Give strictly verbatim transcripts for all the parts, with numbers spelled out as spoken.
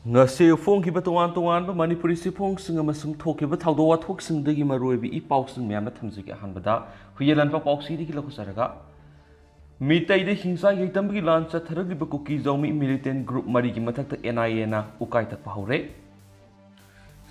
ꯉꯁꯤ ꯐꯣꯡꯈꯤꯕ ꯇꯣꯉꯥꯟ ꯇꯣꯉꯥꯟꯕ ꯃꯅꯤꯄꯨꯔꯤ ꯆꯦꯐꯣꯡꯁꯤꯡ ꯑꯃꯁꯨꯡ ꯊꯣꯛꯈꯤꯕ ꯊꯧꯗꯣꯛ ꯋꯥꯊꯣꯛꯁꯤꯡꯗꯒꯤ ꯃꯔꯨꯑꯣꯏꯕ ꯏ ꯄꯥꯎꯁꯤꯡ ꯃꯌꯥꯝ ꯑꯃ ꯊꯝꯖꯒꯦ꯫ ꯑꯍꯥꯟꯕꯗ ꯍꯨꯏꯌꯦꯟ ꯂꯥꯟꯐꯥꯎ ꯄꯥꯎꯆꯦꯗꯒꯤ ꯂꯧꯈꯠꯆꯔꯒ, ꯃꯤꯇꯩꯗ ꯍꯤꯡꯁꯥ ꯌꯩꯇꯝꯕꯒꯤ ꯂꯥꯟ ꯆꯠꯊꯔꯛꯂꯤꯕ ꯀꯨꯀꯤ ꯖꯥꯎꯃꯤ ꯃꯤꯂꯤꯇꯦꯟ ꯒ꯭ꯔꯨꯞ ꯃꯔꯤꯒꯤ ꯃꯊꯛꯇ ꯑꯦꯟ ꯑꯥꯏ ꯑꯦꯅ ꯎꯀꯥꯏ ꯇꯛꯄ ꯍꯧꯔꯦ꯫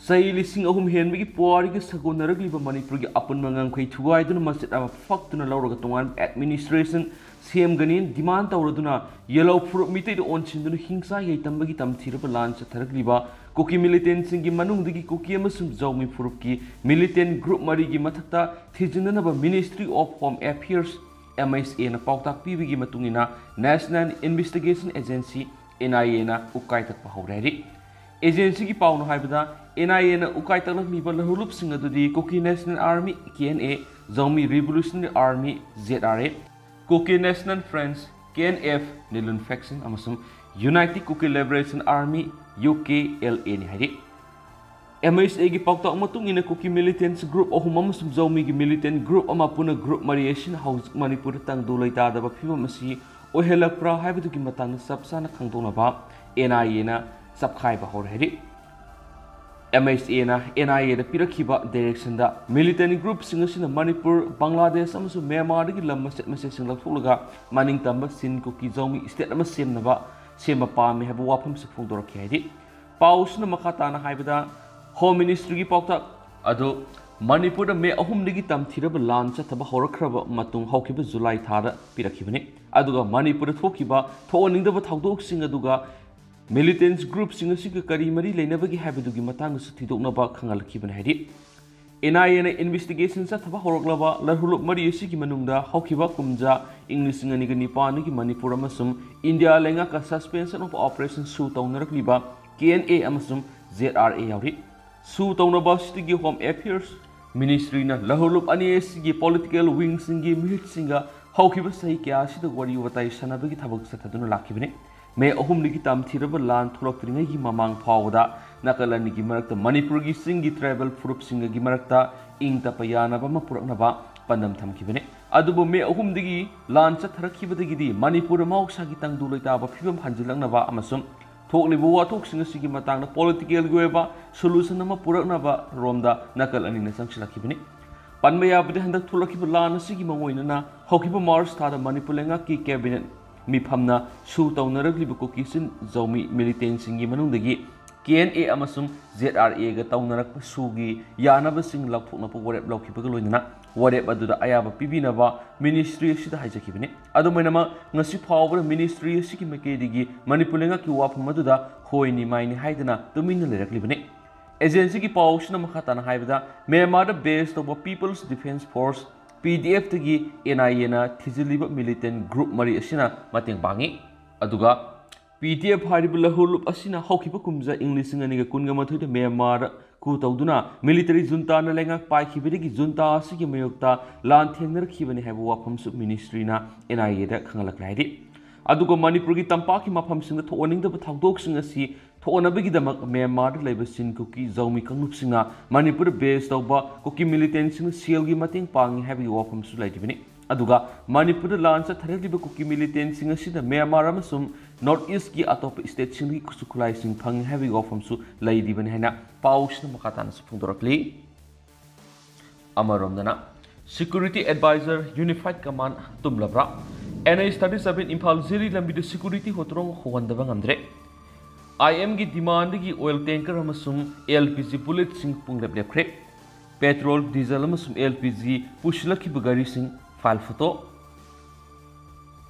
ꯆꯍꯤ ꯂꯤꯁꯤꯡ ꯑꯍꯨꯝ ꯍꯦꯟꯕꯒꯤ ꯄꯨꯋꯥꯔꯤꯒ ꯁꯥꯒꯣꯟꯅꯔꯛꯂꯤꯕ ꯃꯅꯤꯄꯨꯔꯒꯤ ꯑꯄꯨꯟꯕ ꯉꯝꯈꯩ ꯊꯨꯒꯥꯏꯗꯨꯅ ꯃꯆꯦꯠ ꯑꯃ ꯐꯛꯇꯨꯅ ꯂꯧꯔꯒ ꯇꯣꯉꯥꯟꯕ ꯑꯦꯗꯃꯤꯅꯤꯁꯇ꯭ꯔꯦꯁꯟ ꯁꯦꯝꯒꯅꯤ ꯗꯤꯃꯥꯟ ꯇꯧꯔꯗꯨꯅ ꯌꯦꯜꯍꯧ ꯐꯨꯔꯨꯞ ꯃꯤꯇꯩꯗ ꯑꯣꯟꯁꯤꯟꯗꯨꯅ ꯍꯤꯡꯁꯥ ꯌꯩꯇꯝꯕꯒꯤ ꯇꯝꯊꯤꯔꯕ ꯂꯥꯟ ꯆꯠꯊꯔꯛꯂꯤꯕ ꯀꯨꯀꯤ ꯃꯤꯂꯤꯇꯦꯟꯁꯤꯡꯒꯤ ꯃꯅꯨꯡꯗꯒꯤ ꯀꯨꯀꯤ ꯑꯃꯁꯨꯡ ꯖꯥꯎꯃꯤ ꯐꯨꯔꯨꯞꯀꯤ ꯃꯤꯂꯤꯇꯦꯟ ꯒ꯭ꯔꯨꯞ ꯃꯔꯤꯒꯤ ꯃꯊꯛꯇ ꯊꯤꯖꯤꯟꯅꯅꯕ Ministry of Home Affairs, M H A ꯅ ꯄꯥꯎꯇꯥꯛ ꯄꯤꯕꯒꯤ ꯃꯇꯨꯡ ꯏꯟꯅ National Investigation Agency, N I A ꯅ ꯎꯀꯥꯏ ꯇꯛꯄ ꯍꯧꯔꯦ ꯍꯥꯏꯔꯤ꯫ ꯑꯦꯖꯦꯟꯁꯤꯒꯤ ꯄꯥꯎꯅ ꯍꯥꯏꯕꯗ, N I A ꯅ ꯎꯀꯥꯏ ꯇꯛꯂꯛꯂꯤꯕ ꯂꯧꯍꯧꯂꯨꯞꯁꯤꯡ ꯑꯗꯨꯗꯤ Kuki National Army, K N A, Zomi Revolutionary Army, Z R A, Kuki National Front, K N F, Nilun Faction, ꯑꯃꯁꯨꯡ United Kuki Liberation Army, U K L A ꯅꯤ ꯍꯥꯏꯔꯤ꯫ M H A ꯒꯤ ꯄꯥꯎꯇꯥꯛ ꯃꯇꯨꯡ ꯏꯟꯅ ꯀꯨꯀꯤ ꯃꯤꯂꯤꯇꯦꯟꯁ group ꯑꯍꯨꯝ ꯑꯃꯁꯨꯡ ꯖꯧꯃꯤꯒꯤ ꯃꯤꯂꯤꯇꯦꯟ group ꯑꯃ ꯄꯨꯟꯅ ꯒ꯭ꯔꯨꯞ ꯃꯔꯤ ꯑꯁꯤꯅ ꯍꯧꯖꯤꯛ ꯃꯅꯤꯄꯨꯔꯗ ꯇꯪꯗꯨ ꯂꯩꯇꯥꯗꯕ ꯐꯤꯕꯝ ꯑꯁꯤ ꯑꯣꯏꯍꯜꯂꯛꯄ꯭ꯔꯥ ꯍꯥꯏꯕꯗꯨꯒꯤ ꯃꯇꯥꯡꯗ ꯆꯞ ꯆꯥꯅ ꯈꯪꯗꯣꯛꯅꯕ N I A ꯅ ꯆꯞꯈꯥꯏꯕ ꯍꯧꯔꯦ ꯍꯥꯏꯔꯤ꯫ M H A ꯅ N I A ꯗ ꯄꯤꯔꯛꯈꯤꯕ ꯗꯥꯏꯔꯦꯛꯁꯟꯗ ꯃꯤꯂꯤꯇꯦꯟ ꯒ꯭ꯔꯨꯞꯁꯤꯡ ꯑꯁꯤꯅ ꯃꯅꯤꯄꯨꯔ, ꯕꯪꯒ꯭ꯂꯥꯗꯦꯁ ꯑꯃꯁꯨꯡ ꯃ꯭ꯌꯥꯟꯃꯥꯔꯗꯒꯤ ꯂꯝ ꯃꯆꯦꯠ ꯃꯆꯦꯠꯁꯤꯡ ꯂꯧꯊꯣꯛꯂꯒ ꯃꯅꯤꯡ ꯇꯝꯕ ꯆꯤꯟ ꯀꯨꯀꯤ ꯖꯧꯃꯤ ꯁ꯭ꯇꯦꯠ ꯑꯃ ꯁꯦꯝꯅꯕ ꯁꯦꯝꯕ ꯄꯥꯝꯃꯤ ꯍꯥꯏꯕ ꯋꯥꯐꯝꯁꯨ ꯐꯣꯡꯗꯣꯔꯛꯈꯤ ꯍꯥꯏꯔꯤ꯫ ꯄꯥꯎꯁꯤꯅ ꯃꯈꯥ ꯇꯥꯅ ꯍꯥꯏꯕꯗ, ꯍꯣꯝ ꯃꯤꯅꯤꯁꯇ꯭ꯔꯤꯒꯤ ꯄꯥꯎꯇꯥꯛ ꯑꯗꯨ ꯃꯅꯤꯄꯨꯔꯗ ꯃꯦ ꯑꯍꯨꯝꯗꯒꯤ ꯇꯝꯊꯤꯔꯕ ꯂꯥꯟ ꯆꯠꯊꯕ ꯍꯧꯔꯛꯈ꯭ꯔꯕ ꯃꯇꯨꯡ ꯍꯧꯈꯤꯕ ꯖꯨꯂꯥꯏ ꯊꯥꯗ ꯄꯤꯔꯛꯈꯤꯕꯅꯤ꯫ ꯑꯗꯨꯒ ꯃꯅꯤꯄꯨꯔꯗ ꯊꯣꯛꯈꯤꯕ ꯊꯣꯛꯍꯟꯅꯤꯡꯗꯕ ꯊꯧꯗꯣꯛꯁꯤꯡ ꯑꯗꯨꯒ ꯃꯤꯂꯤꯇꯦꯟꯁ ꯒ꯭ꯔꯨꯞꯁꯤꯡ ꯑꯁꯤꯒ ꯀꯔꯤ ꯃꯔꯤ ꯂꯩꯅꯕꯒꯦ ꯍꯥꯏꯕꯗꯨꯒꯤ ꯃꯇꯥꯡꯗꯁꯨ ꯊꯤꯗꯣꯛꯅꯕ ꯈꯪꯍꯜꯂꯛꯈꯤꯕꯅꯤ ꯍꯥꯏꯔꯤ꯫ N I A ꯅ ꯏꯟꯚꯦꯁꯇꯤꯒꯦꯁꯟ ꯆꯠꯊꯕ ꯍꯧꯔꯛꯂꯕ ꯂꯧꯍꯧꯂꯨꯞ ꯃꯔꯤ ꯑꯁꯤꯒꯤ ꯃꯅꯨꯡꯗ ꯍꯧꯈꯤꯕ ꯀꯨꯝꯖꯥ ꯏꯪ ꯂꯤꯁꯤꯡ ꯑꯅꯤꯒ ꯅꯤꯄꯥꯟꯗꯒꯤ ꯃꯅꯤꯄꯨꯔ ꯑꯃꯁꯨꯡ ꯏꯟꯗꯤꯌꯥ ꯂꯩꯉꯥꯛꯀ suspension of operation ꯁꯨ ꯇꯧꯅꯔꯛꯂꯤꯕ K N A ꯑꯃꯁꯨꯡ Z R A ꯌꯥꯎꯔꯤ꯫ ꯁꯨ ꯇꯧꯅꯕ ꯑꯁꯤꯗꯒꯤ ꯍꯣꯝ ꯑꯦꯐꯤꯌꯔꯁ ꯃꯤꯅꯤꯁꯇ꯭ꯔꯤꯅ ꯂꯧꯍꯧꯂꯨꯞ ꯑꯅꯤ ꯑꯁꯤꯒꯤ ꯄꯣꯂꯤꯇꯤꯀꯦꯜ ꯋꯤꯡꯁꯤꯡꯒꯤ ꯃꯤꯍꯨꯠꯁꯤꯡꯒ ꯍꯧꯈꯤꯕ ꯆꯍꯤ ꯀꯌꯥ ꯑꯁꯤꯗ ꯋꯥꯔꯤ ꯋꯥꯇꯥꯏ ꯁꯥꯟꯅꯕꯒꯤ ꯊꯕꯛ ꯆꯠꯊꯗꯨꯅ ꯂꯥꯛꯈꯤꯕꯅꯤ꯫ ꯃꯦ ꯑꯍꯨꯝꯗꯒꯤ ꯇꯝꯊꯤꯔꯕ ꯂꯥꯟ ꯊꯣꯛꯂꯛꯇ꯭ꯔꯤꯉꯩꯒꯤ ꯃꯃꯥꯡ ꯐꯥꯎꯕꯗ ꯅꯥꯀꯜ ꯑꯅꯤꯒꯤ ꯃꯔꯛꯇ ꯃꯅꯤꯄꯨꯔꯒꯤ ꯆꯤꯡꯒꯤ ꯇ꯭ꯔꯥꯏꯕꯦꯜ ꯐꯨꯔꯨꯞꯁꯤꯡꯒꯒꯤ ꯃꯔꯛꯇ ꯏꯪ ꯇꯞꯄ ꯌꯥꯅꯕ ꯑꯃ ꯄꯨꯔꯛꯅꯕ ꯄꯥꯟꯗꯝ ꯊꯝꯈꯤꯕꯅꯤ꯫ ꯑꯗꯨꯕꯨ ꯃꯦ ꯑꯍꯨꯝꯗꯒꯤ ꯂꯥꯟ ꯆꯠꯊꯔꯛꯈꯤꯕꯗꯒꯤꯗꯤ ꯃꯅꯤꯄꯨꯔꯗ ꯃꯍꯧꯁꯥꯒꯤ ꯇꯪꯗꯨ ꯂꯩꯇꯥꯕ ꯐꯤꯕꯝ ꯍꯟꯖꯤꯜꯂꯛꯅꯕ ꯑꯃꯁꯨꯡ ꯊꯣꯛꯂꯤꯕ ꯋꯥꯊꯣꯛꯁꯤꯡ ꯑꯁꯤꯒꯤ ꯃꯇꯥꯡꯗ ꯄꯣꯂꯤꯇꯤꯀꯦꯜꯒꯤ ꯑꯣꯏꯕ ꯁꯣꯂꯨꯁꯟ ꯑꯃ ꯄꯨꯔꯛꯅꯕ ꯔꯣꯝꯗ ꯅꯥꯀꯜ ꯑꯅꯤꯅ ꯆꯪꯁꯤꯜꯂꯛꯈꯤꯕꯅꯤ꯫ ꯄꯟꯕ ꯌꯥꯕꯗꯤ, ꯍꯟꯗꯛ ꯊꯣꯛꯂꯛꯈꯤꯕ ꯂꯥꯟ ꯑꯁꯤꯒꯤ ꯃꯑꯣꯡ ꯑꯣꯏꯅꯅ ꯍꯧꯈꯤꯕ ꯃꯥꯔꯆ ꯊꯥꯗ ꯃꯅꯤꯄꯨꯔ ꯂꯩꯉꯥꯛꯀꯤ ꯀꯦꯕꯤꯅꯦꯠ ꯃꯤꯐꯝꯅ ꯁꯨ ꯇꯧꯅꯔꯛꯂꯤꯕ ꯀꯨꯀꯤꯁꯤꯟ ꯖꯧꯃꯤ ꯃꯤꯂꯤꯇꯦꯟꯁꯤꯡꯒꯤ ꯃꯅꯨꯡꯗꯒꯤ ꯀꯦ ꯑꯦꯟ ꯑꯦ ꯑꯃꯁꯨꯡ ꯖꯦꯗ ꯑꯥꯔ ꯑꯦꯒ ꯇꯧꯅꯔꯛꯄ ꯁꯨꯒꯤ ꯌꯥꯅꯕꯁꯤꯡ ꯂꯧꯊꯣꯛꯅꯕ ꯋꯥꯔꯦꯞ ꯂꯧꯈꯤꯕꯒ ꯂꯣꯏꯅꯅ ꯋꯥꯔꯦꯞ ꯑꯗꯨꯗ ꯑꯌꯥꯕ ꯄꯤꯕꯤꯅꯕ ꯃꯤꯅꯤꯁꯇ꯭ꯔꯤ ꯑꯁꯤꯗ ꯍꯥꯏꯖꯈꯤꯕꯅꯤ꯫ ꯑꯗꯨꯃꯥꯏꯅꯃꯛ, ꯉꯁꯤ ꯐꯥꯎꯕꯗ ꯃꯤꯅꯤꯁꯇ꯭ꯔꯤ ꯑꯁꯤꯒꯤ ꯃꯥꯏꯀꯩꯗꯒꯤ ꯃꯅꯤꯄꯨꯔ ꯂꯩꯉꯥꯛꯀꯤ ꯋꯥꯐꯝ ꯑꯗꯨꯗ ꯍꯣꯏꯅꯤ ꯃꯥꯏꯅꯤ ꯍꯥꯏꯗꯅ ꯇꯨꯃꯤꯟꯅ ꯂꯩꯔꯛꯂꯤꯕꯅꯤ꯫ ꯑꯦꯖꯦꯟꯁꯤꯒꯤ ꯄꯥꯎꯁꯤꯅ ꯃꯈꯥ ꯇꯥꯅ ꯍꯥꯏꯕꯗ, ꯃ꯭ꯌꯥꯟꯃꯥꯔꯗ ꯕꯦꯁ ꯇꯧꯕ people's defence force, P D ꯑꯦꯐꯇꯒꯤ ꯑꯦꯟ ꯑꯥꯏ ꯑꯦꯅ ꯊꯤꯖꯤꯜꯂꯤꯕ ꯃꯤꯂꯤꯇꯦꯟ ꯒ꯭ꯔꯨꯞ ꯃꯔꯤ ꯑꯁꯤꯅ ꯃꯇꯦꯡ ꯄꯥꯡꯉꯤ꯫ ꯑꯗꯨꯒ ꯄꯤ ꯗꯤ ꯑꯦꯐ ꯍꯥꯏꯔꯤꯕ ꯂꯧꯍꯨꯂꯨꯞ ꯑꯁꯤꯅ ꯍꯧꯈꯤꯕ ꯀꯨꯝꯖꯥ ꯏꯪ ꯂꯤꯁꯤꯡ ꯑꯅꯤꯒ ꯀꯨꯟꯒ ꯃꯥꯊꯣꯏꯗ ꯃ꯭ꯌꯥꯟꯃꯥꯔ ꯀꯨ ꯇꯧꯗꯨꯅ ꯃꯤꯂꯤꯇꯔꯤ ꯖꯨꯟꯇꯥꯅ ꯂꯩꯉꯥꯛ ꯄꯥꯏꯈꯤꯕꯗꯒꯤ ꯖꯨꯟꯇꯥ ꯑꯁꯤꯒꯤ ꯃꯥꯌꯣꯛꯇ ꯂꯥꯟ ꯊꯦꯡꯅꯔꯛꯈꯤꯕꯅꯤ ꯍꯥꯏꯕ ꯋꯥꯐꯝꯁꯨ ꯃꯤꯅꯤꯁꯇ꯭ꯔꯤꯅ ꯑꯦꯟ ꯑꯥꯏ ꯑꯦꯗ ꯈꯪꯍꯜꯂꯛꯂꯦ ꯍꯥꯏꯔꯤ꯫ ꯑꯗꯨꯒ ꯃꯅꯤꯄꯨꯔꯒꯤ ꯇꯝꯄꯥꯛꯀꯤ ꯃꯐꯝꯁꯤꯡꯗ ꯊꯣꯛꯍꯟꯅꯤꯡꯗꯕ ꯊꯧꯗꯣꯛꯁꯤꯡ ꯑꯁꯤ ꯊꯣꯛꯍꯟꯅꯕꯒꯤꯗꯃꯛ ꯃ꯭ꯌꯥꯟꯃꯥꯔꯗ ꯂꯩꯕ ꯆꯤꯟ ꯀꯨꯀꯤ ꯖꯧꯃꯤ ꯀꯥꯡꯂꯨꯞꯁꯤꯡꯅ ꯃꯅꯤꯄꯨꯔꯗ ꯕꯦꯁ ꯇꯧꯕ ꯀꯨꯀꯤ ꯃꯤꯂꯤꯇꯦꯟꯁꯤꯡꯅ ꯁꯦꯜꯒꯤ ꯃꯇꯦꯡ ꯄꯥꯡꯉꯤ ꯍꯥꯏꯕꯒꯤ ꯋꯥꯐꯝꯁꯨ ꯂꯩꯔꯤꯕꯅꯤ꯫ ꯑꯗꯨꯒ ꯃꯅꯤꯄꯨꯔꯗ ꯂꯥꯟ ꯆꯠꯊꯔꯛꯂꯤꯕ ꯀꯨꯀꯤ ꯃꯤꯂꯤꯇꯦꯟꯁꯤꯡ ꯑꯁꯤꯗ ꯃ꯭ꯌꯥꯟꯃꯥꯔ ꯑꯃꯁꯨꯡ ꯅꯣꯔꯠ ꯏꯁꯀꯤ ꯑꯇꯣꯞꯄ ꯁ꯭ꯇꯦꯠꯁꯤꯡꯗꯒꯤ ꯈꯨꯠꯁꯨ ꯈꯨꯠꯂꯥꯏꯁꯤꯡ ꯐꯪꯉꯤ ꯍꯥꯏꯕꯒꯤ ꯋꯥꯐꯝꯁꯨ ꯂꯩꯔꯤꯕꯅꯤ ꯍꯥꯏꯅ ꯄꯥꯎꯁꯤꯅ ꯃꯈꯥ ꯇꯥꯅꯁꯨ ꯐꯣꯡꯗꯣꯔꯛꯂꯤ꯫ ꯑꯃꯔꯣꯝꯗꯅ, ꯁꯦꯀ꯭ꯌꯨꯔꯤꯇꯤ ꯑꯦꯗꯚꯥꯏꯖꯔ ꯌꯨꯅꯤꯐꯥꯏꯗ ꯀꯃꯥꯟ ꯇꯨꯝꯂꯕ꯭ꯔꯥ? N H thirty seven Imphal Jiri ꯂꯝꯕꯤꯗ ꯁꯦꯀ꯭ꯌꯨꯔꯤꯇꯤ ꯍꯣꯇ꯭ꯔꯣꯡ ꯍꯣꯍꯟꯗꯕ ꯉꯝꯗ꯭ꯔꯦ꯫ ꯑꯥꯏ ꯑꯦꯝꯒꯤ ꯗꯤꯃꯥꯟꯗꯒꯤ ꯑꯣꯏꯜ ꯇꯦꯡꯀꯔ ꯑꯃꯁꯨꯡ ꯑꯦꯜ ꯄꯤ ꯖꯤ ꯕꯨꯂꯦꯠꯁꯤꯡ ꯄꯨꯡꯂꯦꯞ ꯂꯦꯞꯈ꯭ꯔꯦ꯫ ꯄꯦꯇ꯭ꯔꯣꯜ, ꯗꯤꯖꯜ ꯑꯃꯁꯨꯡ ꯑꯦꯜ ꯄꯤ ꯖꯤ ꯄꯨꯁꯤꯜꯂꯛꯈꯤꯕ ꯒꯥꯔꯤꯁꯤꯡ ꯐꯥꯏꯜ ꯐꯣꯇꯣ꯫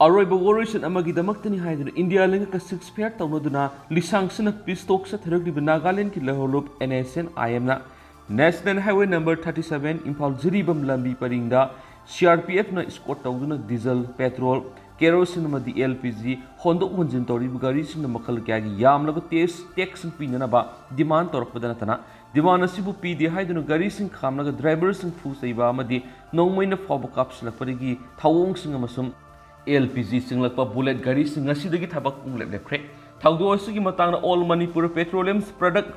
ꯑꯔꯣꯏꯕ ꯋꯥꯔꯣꯏꯁꯤꯟ ꯑꯃꯒꯤꯗꯃꯛꯇꯅꯤ ꯍꯥꯏꯗꯨꯅ ꯏꯟꯗꯤꯌꯥ ꯂꯩꯉꯥꯛꯀ ꯁꯤꯁ ꯐꯦꯌꯔ ꯇꯧꯅꯗꯨꯅ ꯂꯤꯁꯥꯡꯁꯤꯟꯅ ꯄꯤꯁ ꯇꯣꯛ ꯆꯠꯊꯔꯛꯂꯤꯕ ꯅꯥꯒꯥꯂꯦꯟꯗꯒꯤ ꯂꯧꯍꯧꯂꯨꯞ ꯑꯦꯟ ꯑꯦꯁ ꯑꯦꯟ ꯑꯥꯏ ꯑꯦꯝꯅ national highway number thirty seven Imphal Jiribam ꯂꯝꯕꯤ ꯄꯔꯤꯡꯗ ꯁꯤ ꯑꯥꯔ ꯄꯤ ꯑꯦꯐꯅ ꯏꯁꯀꯣꯔꯠ ꯇꯧꯗꯨꯅ ꯗꯤꯖꯜ, ꯄꯦꯇ꯭ꯔꯣꯜ, ꯀꯦꯔꯣꯁꯤꯟ ꯑꯃꯗꯤ ꯑꯦꯜ ꯄꯤ ꯖꯤ ꯍꯣꯟꯗꯣꯛ ꯍꯣꯟꯖꯤꯟ ꯇꯧꯔꯤꯕ ꯒꯥꯔꯤꯁꯤꯡꯅ ꯃꯈꯜ ꯀꯌꯥꯒꯤ ꯌꯥꯝꯂꯕ ꯇꯦꯁ ꯇꯦꯛꯁꯁꯤꯡ ꯄꯤꯅꯅꯕ ꯗꯤꯃꯥꯟ ꯇꯧꯔꯛꯄꯗ ꯅꯠꯇꯅ, ꯗꯤꯃꯥꯟ ꯑꯁꯤꯕꯨ ꯄꯤꯗꯦ ꯍꯥꯏꯗꯨꯅ ꯒꯥꯔꯤꯁꯤꯡ ꯈꯥꯝꯂꯒ ꯗ꯭ꯔꯥꯏꯚꯔꯁꯤꯡ ꯐꯨ ꯆꯩꯕ ꯑꯃꯗꯤ ꯅꯣꯡꯃꯩꯅ ꯐꯥꯎꯕ ꯀꯥꯞꯁꯤꯜꯂꯛꯄꯗꯒꯤ ꯊꯧꯑꯣꯡꯁꯤꯡ ꯑꯃꯁꯨꯡ ꯑꯦꯜ ꯄꯤ ꯖꯤ ꯆꯤꯡꯂꯛꯄ ꯕꯨꯂꯦꯠ ꯒꯥꯔꯤꯁꯤꯡ ꯉꯁꯤꯗꯒꯤ ꯊꯕꯛ ꯄꯨꯡꯂꯦꯞ ꯂꯦꯞꯈ꯭ꯔꯦ꯫ ꯊꯧꯗꯣꯛ ꯑꯁꯤꯒꯤ ꯃꯇꯥꯡꯗ All Manipur Petroleum Product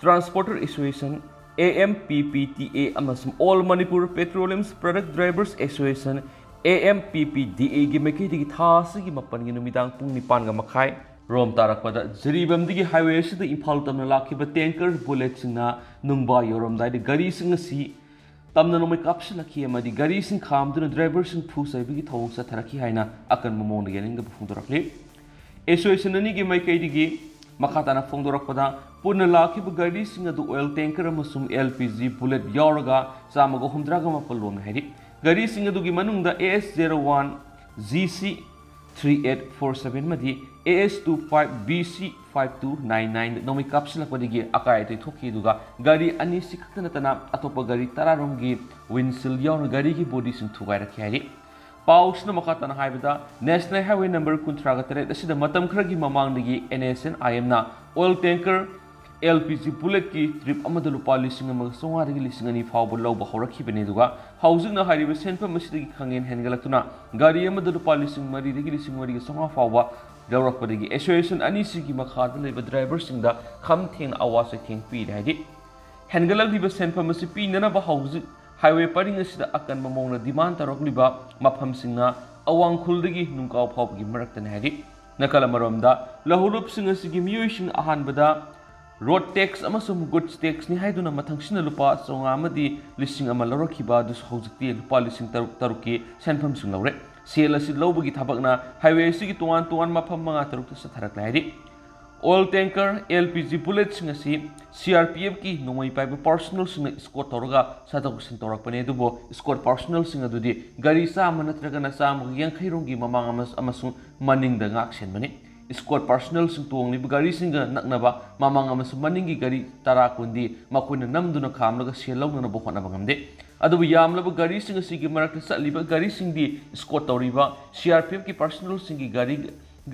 Transporter Association, A M P P T A, ꯑꯃꯁꯨꯡ All Manipur Petroleum Product Drivers Association, A M P P D ꯑꯦꯒꯤ ꯃꯥꯏꯀꯩꯗꯒꯤ ꯊꯥ ꯑꯁꯤꯒꯤ ꯃꯥꯄꯟꯒꯤ ꯅꯨꯃꯤꯗꯥꯡ ꯄꯨꯡ ꯅꯤꯄꯥꯟꯒ ꯃꯈꯥꯏ, ꯔꯣꯝ ꯇꯥꯔꯛꯄꯗ ꯖꯤꯔꯤꯕꯥꯝꯗꯒꯤ highway ꯑꯁꯤꯗ ꯏꯝꯐꯥꯜ ꯇꯝꯅ ꯂꯥꯛꯈꯤꯕ tanker bulletꯁꯤꯡꯅ ꯅꯨꯡꯕꯥ ꯌꯧꯔꯝꯗꯥꯏꯗ ꯒꯥꯔꯤꯁꯤꯡ ꯑꯁꯤ ꯇꯝꯅ ꯅꯣꯡꯃꯩ ꯀꯥꯞꯁꯤꯜꯂꯛꯈꯤ ꯑꯃꯗꯤ ꯒꯥꯔꯤꯁꯤꯡ ꯈꯥꯝꯗꯨꯅ driverꯁꯤꯡ ꯐꯨ ꯆꯩꯕꯒꯤ ꯊꯧꯑꯣꯡ ꯆꯠꯊꯔꯛꯈꯤ ꯍꯥꯏꯅ ꯑꯀꯟꯕ ꯃꯑꯣꯡꯗ ꯌꯥꯅꯤꯡꯗꯕ ꯐꯣꯡꯗꯣꯔꯛꯂꯤ꯫ Association ꯑꯅꯤꯒꯤ ꯃꯥꯏꯀꯩꯗꯒꯤ ꯃꯈꯥ ꯇꯥꯅ ꯐꯣꯡꯗꯣꯔꯛꯄꯗ, ꯄꯨꯟꯅ ꯂꯥꯛꯈꯤꯕ ꯒꯥꯔꯤꯁꯤꯡ ꯑꯗꯨ oil tanker ꯑꯃꯁꯨꯡ L P G bullet ꯌꯥꯎꯔꯒ ꯆꯥꯝꯃꯒ ꯍꯨꯝꯗ꯭ꯔꯥꯒ ꯃꯥꯄꯜ ꯂꯣꯝꯅꯤ ꯍꯥꯏꯔꯤ꯫ ꯒꯥꯔꯤꯁꯤꯡ ꯑꯗꯨꯒꯤ ꯃꯅꯨꯡꯗ A S zero one G C three eight four seven ꯑꯃꯗꯤ A S two five B C five two nine nine ꯅꯣꯡꯃꯩ ꯀꯥꯞꯁꯤꯜꯂꯛꯄꯗꯒꯤ ꯑꯀꯥꯏ ꯑꯇꯣꯏ ꯊꯣꯛꯈꯤ, ꯑꯗꯨꯒ ꯒꯥꯔꯤ ꯑꯅꯤꯁꯤ ꯈꯛꯇ ꯅꯠꯇꯅ ꯑꯇꯣꯞꯄ ꯒꯥꯔꯤ ꯇꯔꯥꯔꯣꯝꯒꯤ windshield ꯌꯥꯎꯅ ꯒꯥꯔꯤꯒꯤ bodyꯁꯤꯡ ꯊꯨꯒꯥꯏꯔꯛꯈꯤ ꯍꯥꯏꯔꯤ꯫ ꯄꯥꯎꯁꯤꯅ ꯃꯈꯥ ꯇꯥꯅ ꯍꯥꯏꯕꯗ, National Highway number ꯀꯨꯟꯊ꯭ꯔꯥꯒ ꯇꯔꯦꯠ ꯑꯁꯤꯗ ꯃꯇꯝ ꯈꯔꯒꯤ ꯃꯃꯥꯡꯗꯒꯤ N S N I Mꯅ oil tanker L P G bulletꯀꯤ trip ꯑꯃꯗ ꯂꯨꯄꯥ ꯂꯤꯁꯤꯡ ꯑꯃꯒ ꯆꯥꯝꯃꯉꯥꯗꯒꯤ ꯂꯤꯁꯤꯡ ꯑꯅꯤ ꯐꯥꯎꯕ ꯂꯧꯕ ꯍꯧꯔꯛꯈꯤꯕꯅꯤ, ꯑꯗꯨꯒ ꯍꯧꯖꯤꯛꯅ ꯍꯥꯏꯔꯤꯕ ꯁꯦꯟꯐꯝ ꯑꯁꯤꯗꯒꯤ ꯈꯪꯍꯦꯟ ꯍꯦꯟꯒꯠꯂꯛꯇꯨꯅ ꯒꯥꯔꯤ ꯑꯃꯗ ꯂꯨꯄꯥ ꯂꯤꯁꯤꯡ ꯃꯔꯤꯗꯒꯤ ꯂꯤꯁꯤꯡ ꯃꯔꯤꯒ ꯆꯥꯝꯃꯉꯥ ꯐꯥꯎꯕ ꯂꯧꯔꯛꯄꯗꯒꯤ association ꯑꯅꯤꯁꯤꯒꯤ ꯃꯈꯥꯗ ꯂꯩꯕ driverꯁꯤꯡꯗ ꯈꯝ ꯊꯦꯡꯅ ꯑꯋꯥ ꯆꯩꯊꯦꯡ ꯄꯤꯔꯦ ꯍꯥꯏꯔꯤ꯫ ꯍꯦꯟꯒꯠꯂꯛꯂꯤꯕ ꯁꯦꯟꯐꯝ ꯑꯁꯤ ꯄꯤꯅꯅꯕ ꯍꯧꯖꯤꯛ highway ꯄꯔꯤꯡ ꯑꯁꯤꯗ ꯑꯀꯟꯕ ꯃꯑꯣꯡꯗ demand ꯇꯧꯔꯛꯂꯤꯕ ꯃꯐꯝꯁꯤꯡꯅ ꯑꯋꯥꯡ ꯈꯨꯜꯗꯒꯤ ꯅꯨꯡꯀꯥꯎ ꯐꯥꯎꯕꯒꯤ ꯃꯔꯛꯇꯅꯤ ꯍꯥꯏꯔꯤ꯫ ꯅꯥꯀꯜ ꯑꯃꯔꯣꯝꯗ, ꯂꯧꯍꯧꯂꯨꯞꯁꯤꯡ ꯑꯁꯤꯒꯤ ꯃꯤꯑꯣꯏꯁꯤꯡ ꯑꯍꯥꯟꯕꯗ road tax ꯑꯃꯁꯨꯡ goods taxꯅꯤ ꯍꯥꯏꯗꯨꯅ ꯃꯊꯪꯁꯤꯅ ꯂꯨꯄꯥ ꯆꯥꯝꯃꯉꯥ ꯑꯃꯗꯤ ꯂꯤꯁꯤꯡ ꯑꯃ ꯂꯧꯔꯛꯈꯤꯕ ꯑꯗꯨꯁꯨ ꯍꯧꯖꯤꯛꯇꯤ ꯂꯨꯄꯥ ꯂꯤꯁꯤꯡ ꯇꯔꯨꯛ ꯇꯔꯨꯛꯀꯤ ꯁꯦꯟꯐꯝꯁꯤꯡ ꯂꯧꯔꯦ꯫ ꯁꯦꯜ ꯑꯁꯤ ꯂꯧꯕꯒꯤ ꯊꯕꯛꯅ highway ꯑꯁꯤꯒꯤ ꯇꯣꯉꯥꯟ ꯇꯣꯉꯥꯟꯕ ꯃꯐꯝ ꯃꯉꯥ ꯇꯔꯨꯛꯇ ꯆꯠꯊꯔꯛꯂꯦ ꯍꯥꯏꯔꯤ꯫ Oil tanker, L P G bulletꯁꯤꯡ ꯑꯁꯤ C R P Fꯀꯤ ꯅꯣꯡꯃꯩ ꯄꯥꯏꯕ personnelꯁꯤꯡꯅ escort ꯇꯧꯔꯒ ꯆꯠꯊꯣꯛ ꯆꯠꯁꯤꯟ ꯇꯧꯔꯛꯄꯅꯤ, ꯑꯗꯨꯕꯨ escort personnelꯁꯤꯡ ꯑꯗꯨꯗꯤ ꯒꯥꯔꯤ ꯆꯥꯝꯃ ꯅꯠꯇ꯭ꯔꯒꯅ ꯆꯥꯝꯃꯒ ꯌꯥꯡꯈꯩ ꯔꯣꯝꯒꯤ ꯃꯃꯥꯡ ꯑꯃꯁꯨꯡ ꯃꯅꯤꯡꯗ ꯉꯥꯛ ꯁꯦꯟꯕꯅꯤ꯫ Escort personnelꯁꯤꯡ ꯇꯣꯡꯂꯤꯕ ꯒꯥꯔꯤꯁꯤꯡꯒ ꯅꯛꯅꯕ ꯃꯃꯥꯡ ꯑꯃꯁꯨꯡ ꯃꯅꯤꯡꯒꯤ ꯒꯥꯔꯤ ꯇꯔꯥ ꯀꯨꯟꯗꯤ ꯃꯈꯣꯏꯅ ꯅꯝꯗꯨꯅ ꯈꯥꯝꯂꯒ ꯁꯦꯜ ꯂꯧꯅꯅꯕ ꯍꯣꯠꯅꯕ ꯉꯝꯗꯦ꯫ ꯑꯗꯨꯕꯨ ꯌꯥꯝꯂꯕ ꯒꯥꯔꯤꯁꯤꯡ ꯑꯁꯤꯒꯤ ꯃꯔꯛꯇ ꯆꯠꯂꯤꯕ ꯒꯥꯔꯤꯁꯤꯡꯗꯤ escort ꯇꯧꯔꯤꯕ C R P Fꯀꯤ personnelꯁꯤꯡꯒꯤ ꯒꯥꯔꯤ,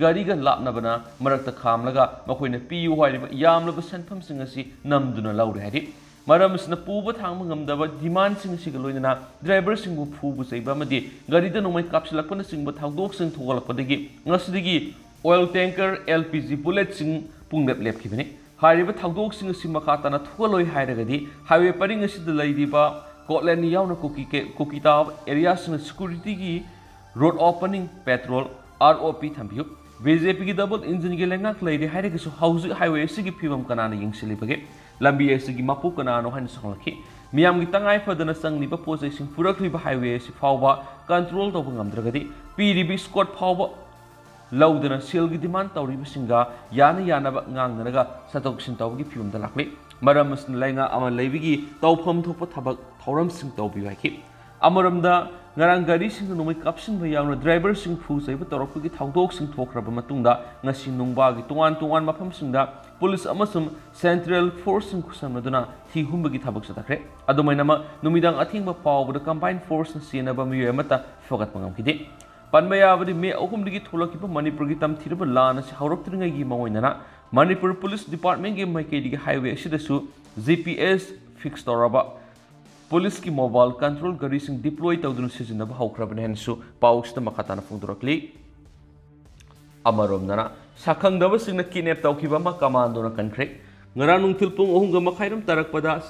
ꯒꯥꯔꯤꯒ ꯂꯥꯞꯅꯕꯅ ꯃꯔꯛꯇ ꯈꯥꯝꯂꯒ ꯃꯈꯣꯏꯅ ꯄꯤꯌꯨ ꯍꯥꯏꯔꯤꯕ ꯌꯥꯝꯂꯕ ꯁꯦꯟꯐꯝꯁꯤꯡ ꯑꯁꯤ ꯅꯝꯗꯨꯅ ꯂꯧꯔꯦ ꯍꯥꯏꯔꯤ꯫ ꯃꯔꯝ ꯑꯁꯤꯅ ꯄꯨꯕ ꯊꯥꯡꯕ ꯉꯝꯗꯕ demandꯁꯤꯡ ꯑꯁꯤꯒ ꯂꯣꯏꯅꯅ driverꯁꯤꯡꯕꯨ ꯐꯨꯕ ꯆꯩꯕ ꯑꯃꯗꯤ ꯒꯥꯔꯤꯗ ꯅꯣꯡꯃꯩ ꯀꯥꯞꯁꯤꯜꯂꯛꯄꯅꯆꯤꯡꯕ ꯊꯧꯗꯣꯛꯁꯤꯡ ꯊꯣꯛꯂꯛꯄꯗꯒꯤ ꯉꯁꯤꯗꯒꯤ oil tanker, L P G bulletꯁꯤꯡ ꯄꯨꯡꯂꯦꯞ ꯂꯦꯞꯈꯤꯕꯅꯤ꯫ ꯍꯥꯏꯔꯤꯕ ꯊꯧꯗꯣꯛꯁꯤꯡ ꯑꯁꯤ ꯃꯈꯥ ꯇꯥꯅ ꯊꯣꯛꯍꯜꯂꯣꯏ ꯍꯥꯏꯔꯒꯗꯤ highway ꯄꯔꯤꯡ ꯑꯁꯤꯗ ꯂꯩꯔꯤꯕ Courtland ꯌꯥꯎꯅ ꯀꯨꯀꯤ ꯀꯦ-, ꯀꯨꯀꯤ ꯇꯥꯕ areaꯁꯤꯡꯗ securityꯒꯤ road opening patrol, R O P ꯊꯝꯕꯤꯌꯨ꯫ ꯕꯤ ꯖꯦ ꯄꯤꯒꯤ ꯗꯕꯜ ꯏꯟꯖꯤꯟꯒꯤ ꯂꯩꯉꯥꯛ ꯂꯩꯔꯦ ꯍꯥꯏꯔꯒꯁꯨ ꯍꯧꯖꯤꯛ ꯍꯥꯏꯋꯦ ꯑꯁꯤꯒꯤ ꯐꯤꯕꯝ ꯀꯅꯥꯅ ꯌꯦꯡꯁꯤꯜꯂꯤꯕꯒꯦ? ꯂꯝꯕꯤ ꯑꯁꯤꯒꯤ ꯃꯄꯨ ꯀꯅꯥꯅꯣ ꯍꯥꯏꯅꯁꯨ ꯍꯪꯂꯛꯈꯤ꯫ ꯃꯤꯌꯥꯝꯒꯤ ꯇꯉꯥꯏ ꯐꯗꯅ ꯆꯪꯂꯤꯕ ꯄꯣꯠ ꯆꯩꯁꯤꯡ ꯄꯨꯔꯛꯂꯤꯕ ꯍꯥꯏꯋꯦ ꯑꯁꯤ ꯐꯥꯎꯕ ꯀꯟꯇ꯭ꯔꯣꯜ ꯇꯧꯕ ꯉꯝꯗ꯭ꯔꯒꯗꯤ ꯄꯤꯔꯤꯕ ꯏꯁꯀꯣꯠ ꯐꯥꯎꯕ ꯂꯧꯗꯅ ꯁꯦꯜꯒꯤ ꯗꯤꯃꯥꯟ ꯇꯧꯔꯤꯕꯁꯤꯡꯒ ꯌꯥꯅ ꯌꯥꯅꯕ ꯉꯥꯡꯅꯔꯒ ꯆꯠꯊꯣꯛ ꯆꯠꯁꯤꯟ ꯇꯧꯕꯒꯤ ꯐꯤꯕꯝꯗ ꯂꯥꯛꯂꯤ꯫ ꯃꯔꯝ ꯑꯁꯤꯅ ꯂꯩꯉꯥꯛ ꯑꯃ ꯂꯩꯕꯒꯤ ꯇꯧꯐꯝ ꯊꯣꯛꯄ ꯊꯕꯛ ꯊꯧꯔꯝꯁꯤꯡ ꯇꯧꯕꯤꯌꯨ ꯍꯥꯏꯈꯤ꯫ ꯑꯃꯔꯣꯝꯗ ꯉꯔꯥꯡ ꯒꯥꯔꯤꯁꯤꯡꯗ ꯅꯣꯡꯃꯩ ꯀꯥꯞꯁꯤꯟꯕ ꯌꯥꯎꯅ ꯗ꯭ꯔꯥꯏꯚꯔꯁꯤꯡ ꯐꯨ ꯆꯩꯕ ꯇꯧꯔꯛꯄꯒꯤ ꯊꯧꯗꯣꯛꯁꯤꯡ ꯊꯣꯛꯈ꯭ꯔꯕ ꯃꯇꯨꯡꯗ ꯉꯁꯤ ꯅꯨꯡꯕꯥꯒꯤ ꯇꯣꯉꯥꯟ ꯇꯣꯉꯥꯟ ꯃꯐꯝꯁꯤꯡꯗ ꯄꯨꯂꯤꯁ ꯑꯃꯁꯨꯡ ꯁꯦꯟꯇ꯭ꯔꯦꯜ ꯐꯣꯔꯁꯁꯤꯡ ꯈꯨꯠꯁꯝꯅꯗꯨꯅ ꯊꯤ ꯍꯨꯝꯕꯒꯤ ꯊꯕꯛ ꯆꯠꯊꯈ꯭ꯔꯦ꯫ ꯑꯗꯨꯃꯥꯏꯅꯃꯛ ꯅꯨꯃꯤꯗꯥꯡ ꯑꯊꯦꯡꯕ ꯐꯥꯎꯕꯗ ꯀꯝꯕꯥꯏꯟ ꯐꯣꯔꯁꯅ ꯆꯦꯟꯅꯕ ꯃꯤꯑꯣꯏ ꯑꯃꯠꯇ ꯐꯒꯠꯄ ꯉꯝꯈꯤꯗꯦ꯫ ꯄꯟꯕ ꯌꯥꯕꯗꯤ ꯃꯦ ꯑꯍꯨꯝꯗꯒꯤ ꯊꯣꯛꯂꯛꯈꯤꯕ ꯃꯅꯤꯄꯨꯔꯒꯤ ꯇꯝꯊꯤꯔꯕ ꯂꯥꯟ ꯑꯁꯤ ꯍꯧꯔꯛꯇ꯭ꯔꯤꯉꯩꯒꯤ ꯃꯑꯣꯡꯗꯅ ꯃꯅꯤꯄꯨꯔ ꯄꯨꯂꯤꯁ ꯗꯤꯄꯥꯔꯠꯃꯦꯟꯒꯤ ꯃꯥꯏꯀꯩꯗꯒꯤ ꯍꯥꯏꯋꯦ ꯑꯁꯤꯗꯁꯨ ꯖꯤ ꯄꯤ ꯑꯦꯁ ꯐꯤꯛꯁ ꯇꯧꯔꯕ ꯄꯨꯂꯤꯁꯀꯤ ꯃꯣꯕꯥꯏꯜ ꯀꯟꯇ꯭ꯔꯣꯜ ꯒꯥꯔꯤꯁꯤꯡ ꯗꯤꯄ꯭ꯂꯣꯏ ꯇꯧꯗꯨꯅ ꯁꯤꯖꯤꯟꯅꯕ ꯍꯧꯈ꯭ꯔꯕꯅꯤ ꯍꯥꯏꯅꯁꯨ ꯄꯥꯎ ꯑꯁꯤꯗ ꯃꯈꯥ ꯇꯥꯅ ꯐꯣꯡꯗꯣꯔꯛꯂꯤ꯫ ꯑꯃꯔꯣꯝꯗꯅ ꯁꯛꯈꯪꯗꯕꯁꯤꯡꯅ ꯀꯤꯗꯅꯦꯞ ꯇꯧꯈꯤꯕ ꯑꯃ ꯀꯃꯥꯟꯗꯣꯅ ꯀꯟꯈ꯭ꯔꯦ꯫ ꯉꯔꯥꯡ ꯅꯨꯡꯊꯤꯜ ꯄꯨꯡ ꯑꯍꯨꯝꯒ ꯃꯈꯥꯏꯔꯣꯝ ꯇꯥꯔꯛꯄꯗ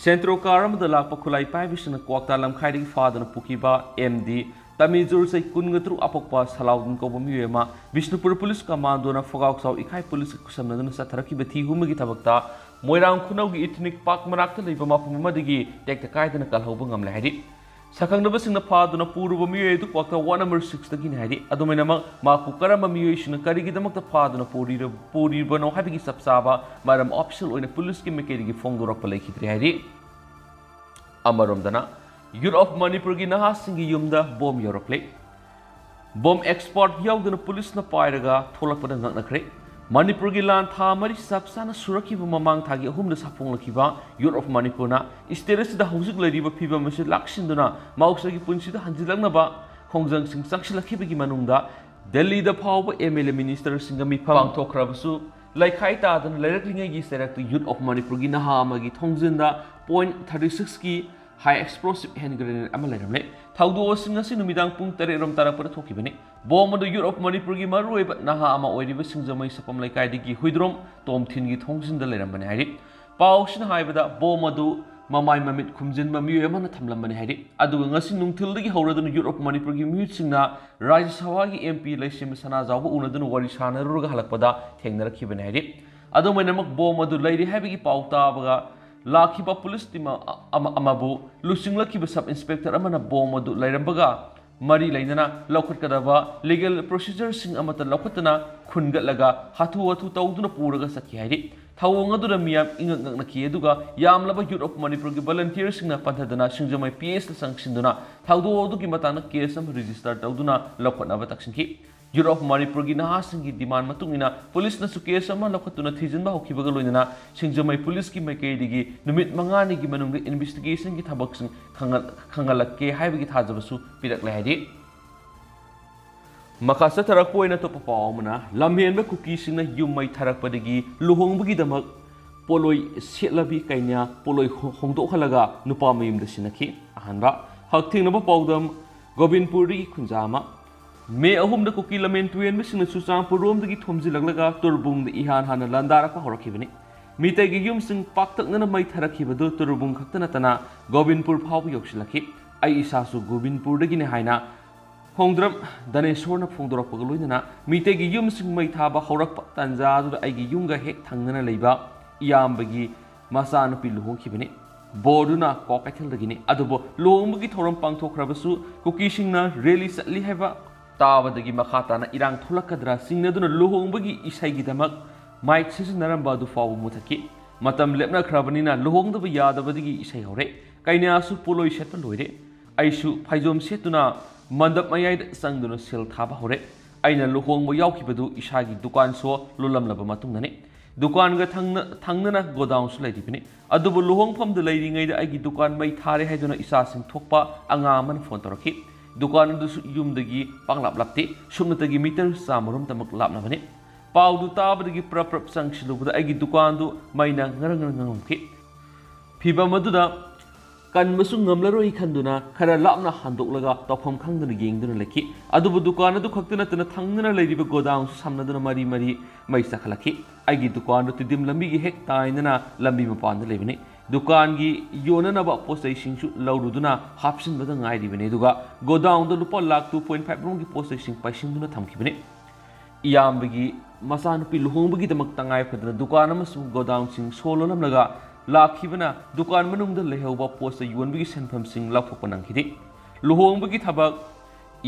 ꯁꯦꯟꯇ꯭ꯔꯣ ꯀꯥꯔ ꯑꯃꯗ ꯂꯥꯛꯄ ꯈꯨꯠꯂꯥꯏ ꯄꯥꯏꯕꯁꯤꯡꯅ ꯀ꯭ꯋꯥꯛꯇꯥ ꯂꯝꯈꯥꯏꯗꯒꯤ ꯐꯥꯗꯨꯅ ꯄꯨꯈꯤꯕ ꯑꯦꯝ ꯗꯤ ꯇꯃꯤꯖꯨꯔ ꯆꯍꯤ ꯀꯨꯟꯒ ꯇꯔꯨꯛ ꯑꯄꯣꯛꯄ ꯁꯂꯥꯎꯗꯤꯟ ꯀꯧꯕ ꯃꯤꯑꯣꯏ ꯑꯃ ꯕꯤꯁꯅꯨꯄꯨꯔ ꯄꯨꯂꯤꯁ ꯀꯃꯥꯟꯗꯣꯅ ꯐꯒꯥꯎꯆꯥꯎ ꯏꯀꯥꯏ ꯄꯨꯂꯤꯁꯀ ꯈꯨꯠꯁꯝꯅꯗꯨꯅ ꯆꯠꯊꯔꯛꯈꯤꯕ ꯊꯤ ꯍꯨꯝꯕꯒꯤ ꯊꯕꯛꯇ ꯃꯣꯏꯔꯥꯡ ꯈꯨꯅꯧꯒꯤ ꯏꯊꯅꯤꯛ ꯄꯥꯔꯛ ꯃꯅꯥꯛꯇ ꯂꯩꯕ ꯃꯐꯝ ꯑꯃꯗꯒꯤ ꯇꯦꯛꯇ ꯀꯥꯏꯗꯅ ꯀꯜꯍꯧꯕ ꯉꯝꯂꯦ ꯍꯥꯏꯔꯤ꯫ ꯁꯛꯈꯪꯗꯕꯁꯤꯡꯅ ꯐꯥꯗꯨꯅ ꯄꯨꯔꯨꯕ ꯃꯤꯑꯣꯏ ꯑꯗꯨ ꯀ꯭ꯋꯥꯛꯇꯥ ꯋꯥꯔꯗ ꯅꯝꯕꯔ ꯁꯤꯛꯁꯇꯒꯤꯅꯤ ꯍꯥꯏꯔꯤ꯫ ꯑꯗꯨꯃꯥꯏꯅꯃꯛ ꯃꯍꯥꯛꯄꯨ ꯀꯔꯝꯕ ꯃꯤꯑꯣꯏꯁꯤꯡꯅ ꯀꯔꯤꯒꯤꯗꯃꯛꯇ ꯐꯥꯗꯨꯅ ꯄꯨꯔꯤꯔ-, ꯄꯨꯔꯤꯕꯅꯣ ꯍꯥꯏꯕꯒꯤ ꯆꯞ ꯆꯥꯕ ꯃꯔꯝ ꯑꯣꯐꯤꯁꯤꯌꯦꯜ ꯑꯣꯏꯅ ꯄꯨꯂꯤꯁꯀꯤ ꯃꯥꯏꯀꯩꯗꯒꯤ ꯐꯣꯡꯗꯣꯔꯛꯄ ꯂꯩꯈꯤꯗ꯭ꯔꯤ ꯍꯥꯏꯔꯤ꯫ ꯑꯃꯔꯣꯝꯗꯅ ꯌꯨꯠ ꯑꯣꯐ ꯃꯅꯤꯄꯨꯔꯒꯤ ꯅꯍꯥꯁꯤꯡꯒꯤ ꯌꯨꯝꯗ ꯕꯣꯝ ꯌꯧꯔꯛꯂꯦ꯫ ꯕꯣꯝ ꯑꯦꯛꯁꯄꯔꯠ ꯌꯥꯎꯗꯅ ꯄꯨꯂꯤꯁꯅ ꯄꯥꯏꯔꯒ ꯊꯣꯛꯂꯛꯄꯗ ꯉꯛꯅꯈ꯭ꯔꯦ꯫ ꯃꯅꯤꯄꯨꯔꯒꯤ ꯂꯥꯟ ꯊꯥ ꯃꯔꯤ ꯆꯞ ꯆꯥꯅ ꯁꯨꯔꯛꯈꯤꯕ ꯃꯃꯥꯡ ꯊꯥꯒꯤ ꯑꯍꯨꯝꯗ ꯁꯥꯐꯣꯡꯂꯛꯈꯤꯕ ꯌꯨꯠ ꯑꯣꯐ ꯃꯅꯤꯄꯨꯔꯅ ꯁ꯭ꯇꯦꯠ ꯑꯁꯤꯗ ꯍꯧꯖꯤꯛ ꯂꯩꯔꯤꯕ ꯐꯤꯕꯝ ꯑꯁꯤ ꯂꯥꯛꯁꯤꯟꯗꯨꯅ ꯃꯍꯧꯁꯥꯒꯤ ꯄꯨꯟꯁꯤꯗ ꯍꯟꯖꯤꯜꯂꯛꯅꯕ ꯈꯣꯡꯖꯪꯁꯤꯡ ꯆꯪꯁꯤꯜꯂꯛꯈꯤꯕꯒꯤ ꯃꯅꯨꯡꯗ ꯗꯦꯜꯂꯤꯗ ꯐꯥꯎꯕ ꯑꯦꯝ ꯑꯦꯜ ꯑꯦ ꯃꯤꯅꯤꯁꯇꯔꯁꯤꯡꯒ ꯃꯤꯐꯝ ꯄꯥꯡꯊꯣꯛꯈ꯭ꯔꯕꯁꯨ ꯂꯩꯈꯥꯏ ꯇꯥꯗꯅ ꯂꯩꯔꯛꯂꯤꯉꯩꯒꯤ ꯆꯩꯔꯛꯇ ꯌꯨꯠ ꯑꯣꯐ ꯃꯅꯤꯄꯨꯔꯒꯤ ꯅꯍꯥ ꯑꯃꯒꯤ ꯊꯣꯡꯖꯤꯟꯗ ꯄꯣꯏꯟꯠ ꯊꯥꯔꯇꯤ ꯁꯤꯛꯁꯀꯤ ꯍꯥꯏ ꯑꯦꯛꯁꯄ꯭ꯂꯣꯁꯤꯞ ꯍꯦꯟ ꯒ꯭ꯔꯦꯅꯦꯗ ꯑꯃ ꯂꯩꯔꯝꯂꯦ꯫ ꯊꯧꯗꯣꯛ ꯑꯁꯤ ꯉꯁꯤ ꯅꯨꯃꯤꯗꯥꯡ ꯄꯨꯡ ꯇꯔꯦꯠ ꯔꯣꯝ ꯇꯥꯔꯛꯄꯗ ꯊꯣꯛꯈꯤꯕꯅꯤ꯫ ꯕꯣꯝ ꯑꯗꯨ ꯌꯨꯠ ꯑꯣꯐ ꯃꯅꯤꯄꯨꯔꯒꯤ ꯃꯔꯨꯑꯣꯏꯕ ꯅꯍꯥ ꯑꯃ ꯑꯣꯏꯔꯤꯕ ꯁꯤꯡꯖꯃꯩ ꯁꯄꯝ ꯂꯩꯀꯥꯏꯗꯒꯤ ꯍꯨꯏꯗ꯭ꯔꯣꯝ ꯇꯣꯝꯊꯤꯟꯒꯤ ꯊꯣꯡꯖꯤꯟꯗ ꯂꯩꯔꯝꯕꯅꯤ ꯍꯥꯏꯔꯤ꯫ ꯄꯥꯎꯁꯤꯅ ꯍꯥꯏꯕꯗ ꯕꯣꯝ ꯑꯗꯨ ꯃꯃꯥꯏ ꯃꯃꯤꯠ ꯈꯨꯝꯖꯤꯟꯕ ꯃꯤꯑꯣꯏ ꯑꯃꯅ ꯊꯝꯂꯝꯕꯅꯤ ꯍꯥꯏꯔꯤ꯫ ꯑꯗꯨꯒ ꯉꯁꯤ ꯅꯨꯡꯊꯤꯜꯗꯒꯤ ꯍꯧꯔꯗꯨꯅ Youth of ꯃꯅꯤꯄꯨꯔꯒꯤ ꯃꯤꯍꯨꯠꯁꯤꯡꯅ ꯔꯥꯖ꯭ꯌ ꯁꯚꯥꯒꯤ M P ꯂꯩꯁꯦꯝꯕ ꯁꯅꯥꯖꯥꯎꯕ ꯎꯅꯗꯨꯅ ꯋꯥꯔꯤ ꯁꯥꯟꯅꯔꯨꯔꯒ ꯍꯜꯂꯛꯄꯗ ꯊꯦꯡꯅꯔꯛꯈꯤꯕꯅꯤ ꯍꯥꯏꯔꯤ꯫ ꯑꯗꯨꯃꯥꯏꯅꯃꯛ ꯕꯣꯝ ꯑꯗꯨ ꯂꯩꯔꯤ ꯍꯥꯏꯕꯒꯤ ꯄꯥꯎ ꯇꯥꯕꯒ ꯂꯥꯛꯈꯤꯕ ꯄꯨꯂꯤꯁ ꯇꯤꯝ ꯑꯃ-, ꯑꯃꯕꯨ ꯂꯨꯆꯤꯡꯂꯛꯈꯤꯕ ꯁꯕ ꯏꯟꯁꯄꯦꯛꯇꯔ ꯑꯃꯅ ꯕꯣꯝ ꯑꯗꯨ ꯂꯩꯔꯝꯕꯒ ꯃꯔꯤ ꯂꯩꯅꯅ ꯂꯧꯈꯠꯀꯗꯕ ꯂꯤꯒꯦꯜ ꯄ꯭ꯔꯣꯁꯤꯖꯔꯁꯤꯡ ꯑꯃꯠꯇ ꯂꯧꯈꯠꯇꯅ ꯈꯨꯟꯒꯠꯂꯒ ꯍꯥꯊꯨ ꯍꯥꯊꯨ ꯇꯧꯗꯨꯅ ꯄꯨꯔꯒ ꯆꯠꯈꯤ ꯍꯥꯏꯔꯤ꯫ ꯊꯧꯑꯣꯡ ꯑꯗꯨꯗ ꯃꯤꯌꯥꯝ ꯏꯉꯛ ꯉꯛꯅꯈꯤ, ꯑꯗꯨꯒ ꯌꯥꯝꯂꯕ Youth of ꯃꯅꯤꯄꯨꯔꯒꯤ ꯚꯣꯂꯨꯟꯇꯤꯌꯔꯁꯤꯡꯅ ꯄꯟꯊꯗꯅ ꯁꯤꯡꯖꯃꯩ P S ꯇ ꯆꯪꯁꯤꯟꯗꯨꯅ ꯊꯧꯗꯣꯛ ꯑꯗꯨꯒꯤ ꯃꯇꯥꯡꯗ ꯀꯦꯁ ꯑꯃ ꯔꯦꯖꯤꯁꯇꯔ ꯇꯧꯗꯨꯅ ꯂꯧꯈꯠꯅꯕ ꯇꯛꯁꯤꯟꯈꯤ꯫ Youth of ꯃꯅꯤꯄꯨꯔꯒꯤ ꯅꯍꯥꯁꯤꯡꯒꯤ ꯗꯤꯃꯥꯟ ꯃꯇꯨꯡ ꯏꯟꯅ ꯄꯨꯂꯤꯁꯅꯁꯨ ꯀꯦꯁ ꯑꯃ ꯂꯧꯈꯠꯇꯨꯅ ꯊꯤꯖꯤꯟꯕ ꯍꯧꯈꯤꯕꯒ ꯂꯣꯏꯅꯅ ꯁꯤꯡꯖꯃꯩ ꯄꯨꯂꯤꯁꯀꯤ ꯃꯥꯏꯀꯩꯗꯒꯤ ꯅꯨꯃꯤꯠ ꯃꯉꯥꯅꯤꯒꯤ ꯃꯅꯨꯡꯗ ꯏꯟꯚꯦꯁꯇꯤꯒꯦꯁꯟꯒꯤ ꯊꯕꯛꯁꯤꯡ ꯈꯪꯍꯜ-, ꯈꯪꯍꯜꯂꯛꯀꯦ ꯍꯥꯏꯕꯒꯤ ꯊꯥꯖꯕꯁꯨ ꯄꯤꯔꯛꯂꯦ ꯍꯥꯏꯔꯤ꯫ ꯃꯈꯥ ꯆꯠꯊꯔꯛꯄ ꯑꯣꯏꯅ ꯑꯇꯣꯞꯄ ꯄꯥꯎ ꯑꯃꯅ, ꯂꯝꯍꯦꯟꯕ ꯀꯨꯀꯤꯁꯤꯡꯅ ꯌꯨꯝ ꯃꯩ ꯊꯥꯔꯛꯄꯗꯒꯤ ꯂꯨꯍꯣꯡꯕꯒꯤꯗꯃꯛ ꯄꯣꯠꯂꯣꯏ ꯁꯦꯠꯂꯕꯤ ꯀꯩꯅꯥ ꯄꯣꯠꯂꯣꯏ ꯍꯣ-, ꯍꯣꯡꯗꯣꯛꯍꯜꯂꯒ ꯅꯨꯄꯥ ꯃꯌꯨꯝꯗ ꯁꯤꯟꯅꯈꯤ꯫ ꯑꯍꯥꯟꯕ ꯍꯛꯊꯦꯡꯅꯕ ꯄꯥꯎꯗꯝ, ꯒꯣꯕꯤꯟꯄꯨꯔꯗꯒꯤ ꯈꯨꯟꯖꯥ ꯑꯃ꯫ ꯃꯦ ꯑꯍꯨꯝꯗ ꯀꯨꯀꯤ ꯂꯝꯍꯦꯟ ꯇꯨꯍꯦꯟꯕꯁꯤꯡꯅ ꯆꯨꯔꯆꯥꯟꯄꯨꯔꯔꯣꯝꯗꯒꯤ ꯊꯣꯝꯖꯤꯜꯂꯛꯂꯒ ꯇꯨꯔꯕꯨꯡꯗ ꯏꯍꯥꯟ ꯍꯥꯟꯅ ꯂꯥꯟꯗꯥꯔꯛꯄ ꯍꯧꯔꯛꯈꯤꯕꯅꯤ꯫ ꯃꯤꯇꯩꯒꯤ ꯌꯨꯝꯁꯤꯡ ꯄꯥꯛꯇꯛꯅꯅ ꯃꯩ ꯊꯥꯔꯛꯈꯤꯕꯗꯨ ꯇꯨꯔꯕꯨꯡ ꯈꯛꯇ ꯅꯠꯇꯅ ꯒꯣꯕꯤꯟꯄꯨꯔ ꯐꯥꯎꯕ ꯌꯧꯁꯤꯜꯂꯛꯈꯤ꯫ ꯑꯩ ꯏꯁꯥꯁꯨ ꯒꯣꯕꯤꯟꯄꯨꯔꯗꯒꯤꯅꯤ ꯍꯥꯏꯅ ꯍꯣꯡꯗ꯭ꯔꯝ ꯗꯅꯦꯁꯣꯔꯅ ꯐꯣꯡꯗꯣꯔꯛꯄꯒ ꯂꯣꯏꯅꯅ ꯃꯤꯇꯩꯒꯤ ꯌꯨꯝꯁꯤꯡ ꯃꯩ ꯊꯥꯕ ꯍꯧꯔꯛꯄ ꯇꯥꯟꯖꯥ ꯑꯗꯨꯗ ꯑꯩꯒꯤ ꯌꯨꯝꯒ ꯍꯦꯛ ꯊꯪꯅꯅ ꯂꯩꯕ ꯏꯌꯥꯝꯕꯒꯤ ꯃꯆꯥꯅꯨꯄꯤ ꯂꯨꯍꯣꯡꯈꯤꯕꯅꯤ꯫ ꯕꯣꯔꯗꯨꯅ ꯀ꯭ꯋꯥꯀꯩꯊꯦꯜꯗꯒꯤꯅꯤ꯫ ꯑꯗꯨꯕꯨ ꯂꯨꯍꯣꯡꯕꯒꯤ ꯊꯧꯔꯝ ꯄꯥꯡꯊꯣꯛꯈ꯭ꯔꯕꯁꯨ ꯀꯨꯀꯤꯁꯤꯡꯅ ꯔꯦꯂꯤ ꯆꯠꯂꯤ ꯍꯥꯏꯕ ꯇꯥꯕꯗꯒꯤ ꯃꯈꯥ ꯇꯥꯅ ꯏꯔꯥꯡ ꯊꯣꯛꯂꯛꯀꯗ꯭ꯔꯥ ꯆꯤꯡꯅꯗꯨꯅ ꯂꯨꯍꯣꯡꯕꯒꯤ ꯏꯁꯩꯒꯤꯗꯃꯛ ꯃꯥꯏꯛ ꯁꯤꯖꯤꯟꯅꯔꯝꯕ ꯑꯗꯨ ꯐꯥꯎꯕ ꯃꯨꯊꯠꯈꯤ꯫ ꯃꯇꯝ ꯂꯦꯞꯅꯈ꯭ꯔꯕꯅꯤꯅ ꯂꯨꯍꯣꯡꯗꯕ ꯌꯥꯗꯕꯗꯒꯤ ꯏꯁꯩ ꯍꯧꯔꯦ꯫ ꯀꯩꯅꯥꯁꯨ ꯄꯣꯠꯂꯣꯏ ꯁꯦꯠꯄ ꯂꯣꯏꯔꯦ꯫ ꯑꯩꯁꯨ ꯐꯩꯖꯣꯝ ꯁꯦꯠꯇꯨꯅ ꯃꯟꯗꯞ ꯃꯌꯥꯏꯗ ꯆꯪꯗꯨꯅ ꯁꯦꯜ ꯊꯥꯕ ꯍꯧꯔꯦ꯫ ꯑꯩꯅ ꯂꯨꯍꯣꯡꯕ ꯌꯥꯎꯈꯤꯕꯗꯨ ꯏꯁꯥꯒꯤ ꯗꯨꯀꯥꯟ ꯁꯣ ꯂꯣꯜꯂꯝꯂꯕ ꯃꯇꯨꯡꯗꯅꯤ꯫ ꯗꯨꯀꯥꯟꯒ ꯊꯪꯅ-, ꯊꯪꯅꯅ ꯒꯣꯗꯥꯎꯟꯁꯨ ꯂꯩꯔꯤꯕꯅꯤ꯫ ꯑꯗꯨꯕꯨ ꯂꯨꯍꯣꯡꯐꯝꯗ ꯂꯩꯔꯤꯉꯩꯗ ꯑꯩꯒꯤ ꯗꯨꯀꯥꯟ ꯃꯩ ꯊꯥꯔꯦ ꯍꯥꯏꯗꯨꯅ ꯏꯆꯥꯁꯤꯡ ꯊꯣꯛꯄ ꯑꯉꯥꯡ ꯑꯃꯅ ꯐꯣꯟ ꯇꯧꯔꯛꯈꯤ꯫ ꯗꯨꯀꯥꯟ ꯑꯗꯨꯁꯨ ꯌꯨꯝꯗꯒꯤ ꯄꯥꯛꯂꯥꯞ ꯂꯥꯞꯇꯦ, ꯁꯨꯞꯅꯇꯒꯤ ꯃꯤꯇꯔ ꯆꯥꯝꯃꯔꯣꯝꯇꯃꯛ ꯂꯥꯞꯅꯕꯅꯤ꯫ ꯄꯥꯎꯗꯨ ꯇꯥꯕꯗꯒꯤ ꯄ꯭ꯔꯞ ꯄ꯭ꯔꯞ ꯆꯪꯁꯤꯜꯂꯨꯕꯗ ꯑꯩꯒꯤ ꯗꯨꯀꯥꯟꯗꯨ ꯃꯩꯅ ꯉꯔꯪ ꯉꯔꯪ ꯉꯪꯂꯝꯈꯤ꯫ ꯐꯤꯚꯝ ꯑꯗꯨꯗ ꯀꯟꯕꯁꯨ ꯉꯝꯂꯔꯣꯏ ꯈꯟꯗꯨꯅ ꯈꯔ ꯂꯥꯞꯅ ꯍꯟꯗꯣꯛꯂꯒ ꯇꯧꯐꯝ ꯈꯪꯗꯅ ꯌꯦꯡꯗꯨꯅ ꯂꯩꯈꯤ꯫ ꯑꯗꯨꯕꯨ ꯗꯨꯀꯥꯟ ꯑꯗꯨ ꯈꯛꯇ ꯅꯠꯇꯅ ꯊꯪꯅꯅ ꯂꯩꯔꯤꯕ ꯒꯣꯗꯥꯎꯟꯁꯨ ꯁꯝꯅꯗꯨꯅ ꯃꯔꯤ ꯃꯔꯤ ꯃꯩ ꯆꯥꯛꯈꯠꯂꯛꯈꯤ꯫ ꯑꯩꯒꯤ ꯗꯨꯀꯥꯟꯗꯨ ꯇꯤꯗꯤꯝ ꯂꯝꯕꯤꯒꯤ ꯍꯦꯛ ꯇꯥꯏꯅꯅ ꯂꯝꯕꯤ ꯃꯄꯥꯟꯗ ꯂꯩꯕꯅꯤ꯫ ꯗꯨꯀꯥꯟꯒꯤ ꯌꯣꯟꯅꯅꯕ ꯄꯣꯠ ꯆꯩꯁꯤꯡꯁꯨ ꯂꯧꯔꯨꯗꯨꯅ ꯍꯥꯞꯆꯤꯟꯕꯗ ꯉꯥꯏꯔꯤꯕꯅꯤ꯫ ꯑꯗꯨꯒ ꯒꯣꯗꯥꯎꯟꯗ ꯂꯨꯄꯥ ꯂꯥꯈ two point five ꯔꯣꯝꯒꯤ ꯄꯣꯠ ꯆꯩꯁꯤꯡ ꯄꯩꯁꯤꯟꯗꯨꯅ ꯊꯝꯈꯤꯕꯅꯤ꯫ ꯏꯌꯥꯝꯕꯒꯤ ꯃꯆꯥꯅꯨꯄꯤ ꯂꯨꯍꯣꯡꯕꯒꯤꯗꯃꯛ ꯇꯉꯥꯏ ꯐꯗꯅ ꯗꯨꯀꯥꯟ ꯑꯃꯁꯨꯡ ꯒꯣꯗꯥꯎꯟꯁꯤꯡ ꯁꯣ ꯂꯣꯜꯂꯝꯂꯒ ꯂꯥꯛꯈꯤꯕꯅ ꯗꯨꯀꯥꯟ ꯃꯅꯨꯡꯗ ꯂꯩꯍꯧꯕ ꯄꯣꯠ ꯆꯩ ꯌꯣꯟꯕꯒꯤ ꯁꯦꯟꯐꯝꯁꯤꯡ ꯂꯧꯊꯣꯛꯄ ꯅꯪꯈꯤꯗꯦ꯫ ꯂꯨꯍꯣꯡꯕꯒꯤ ꯊꯕꯛ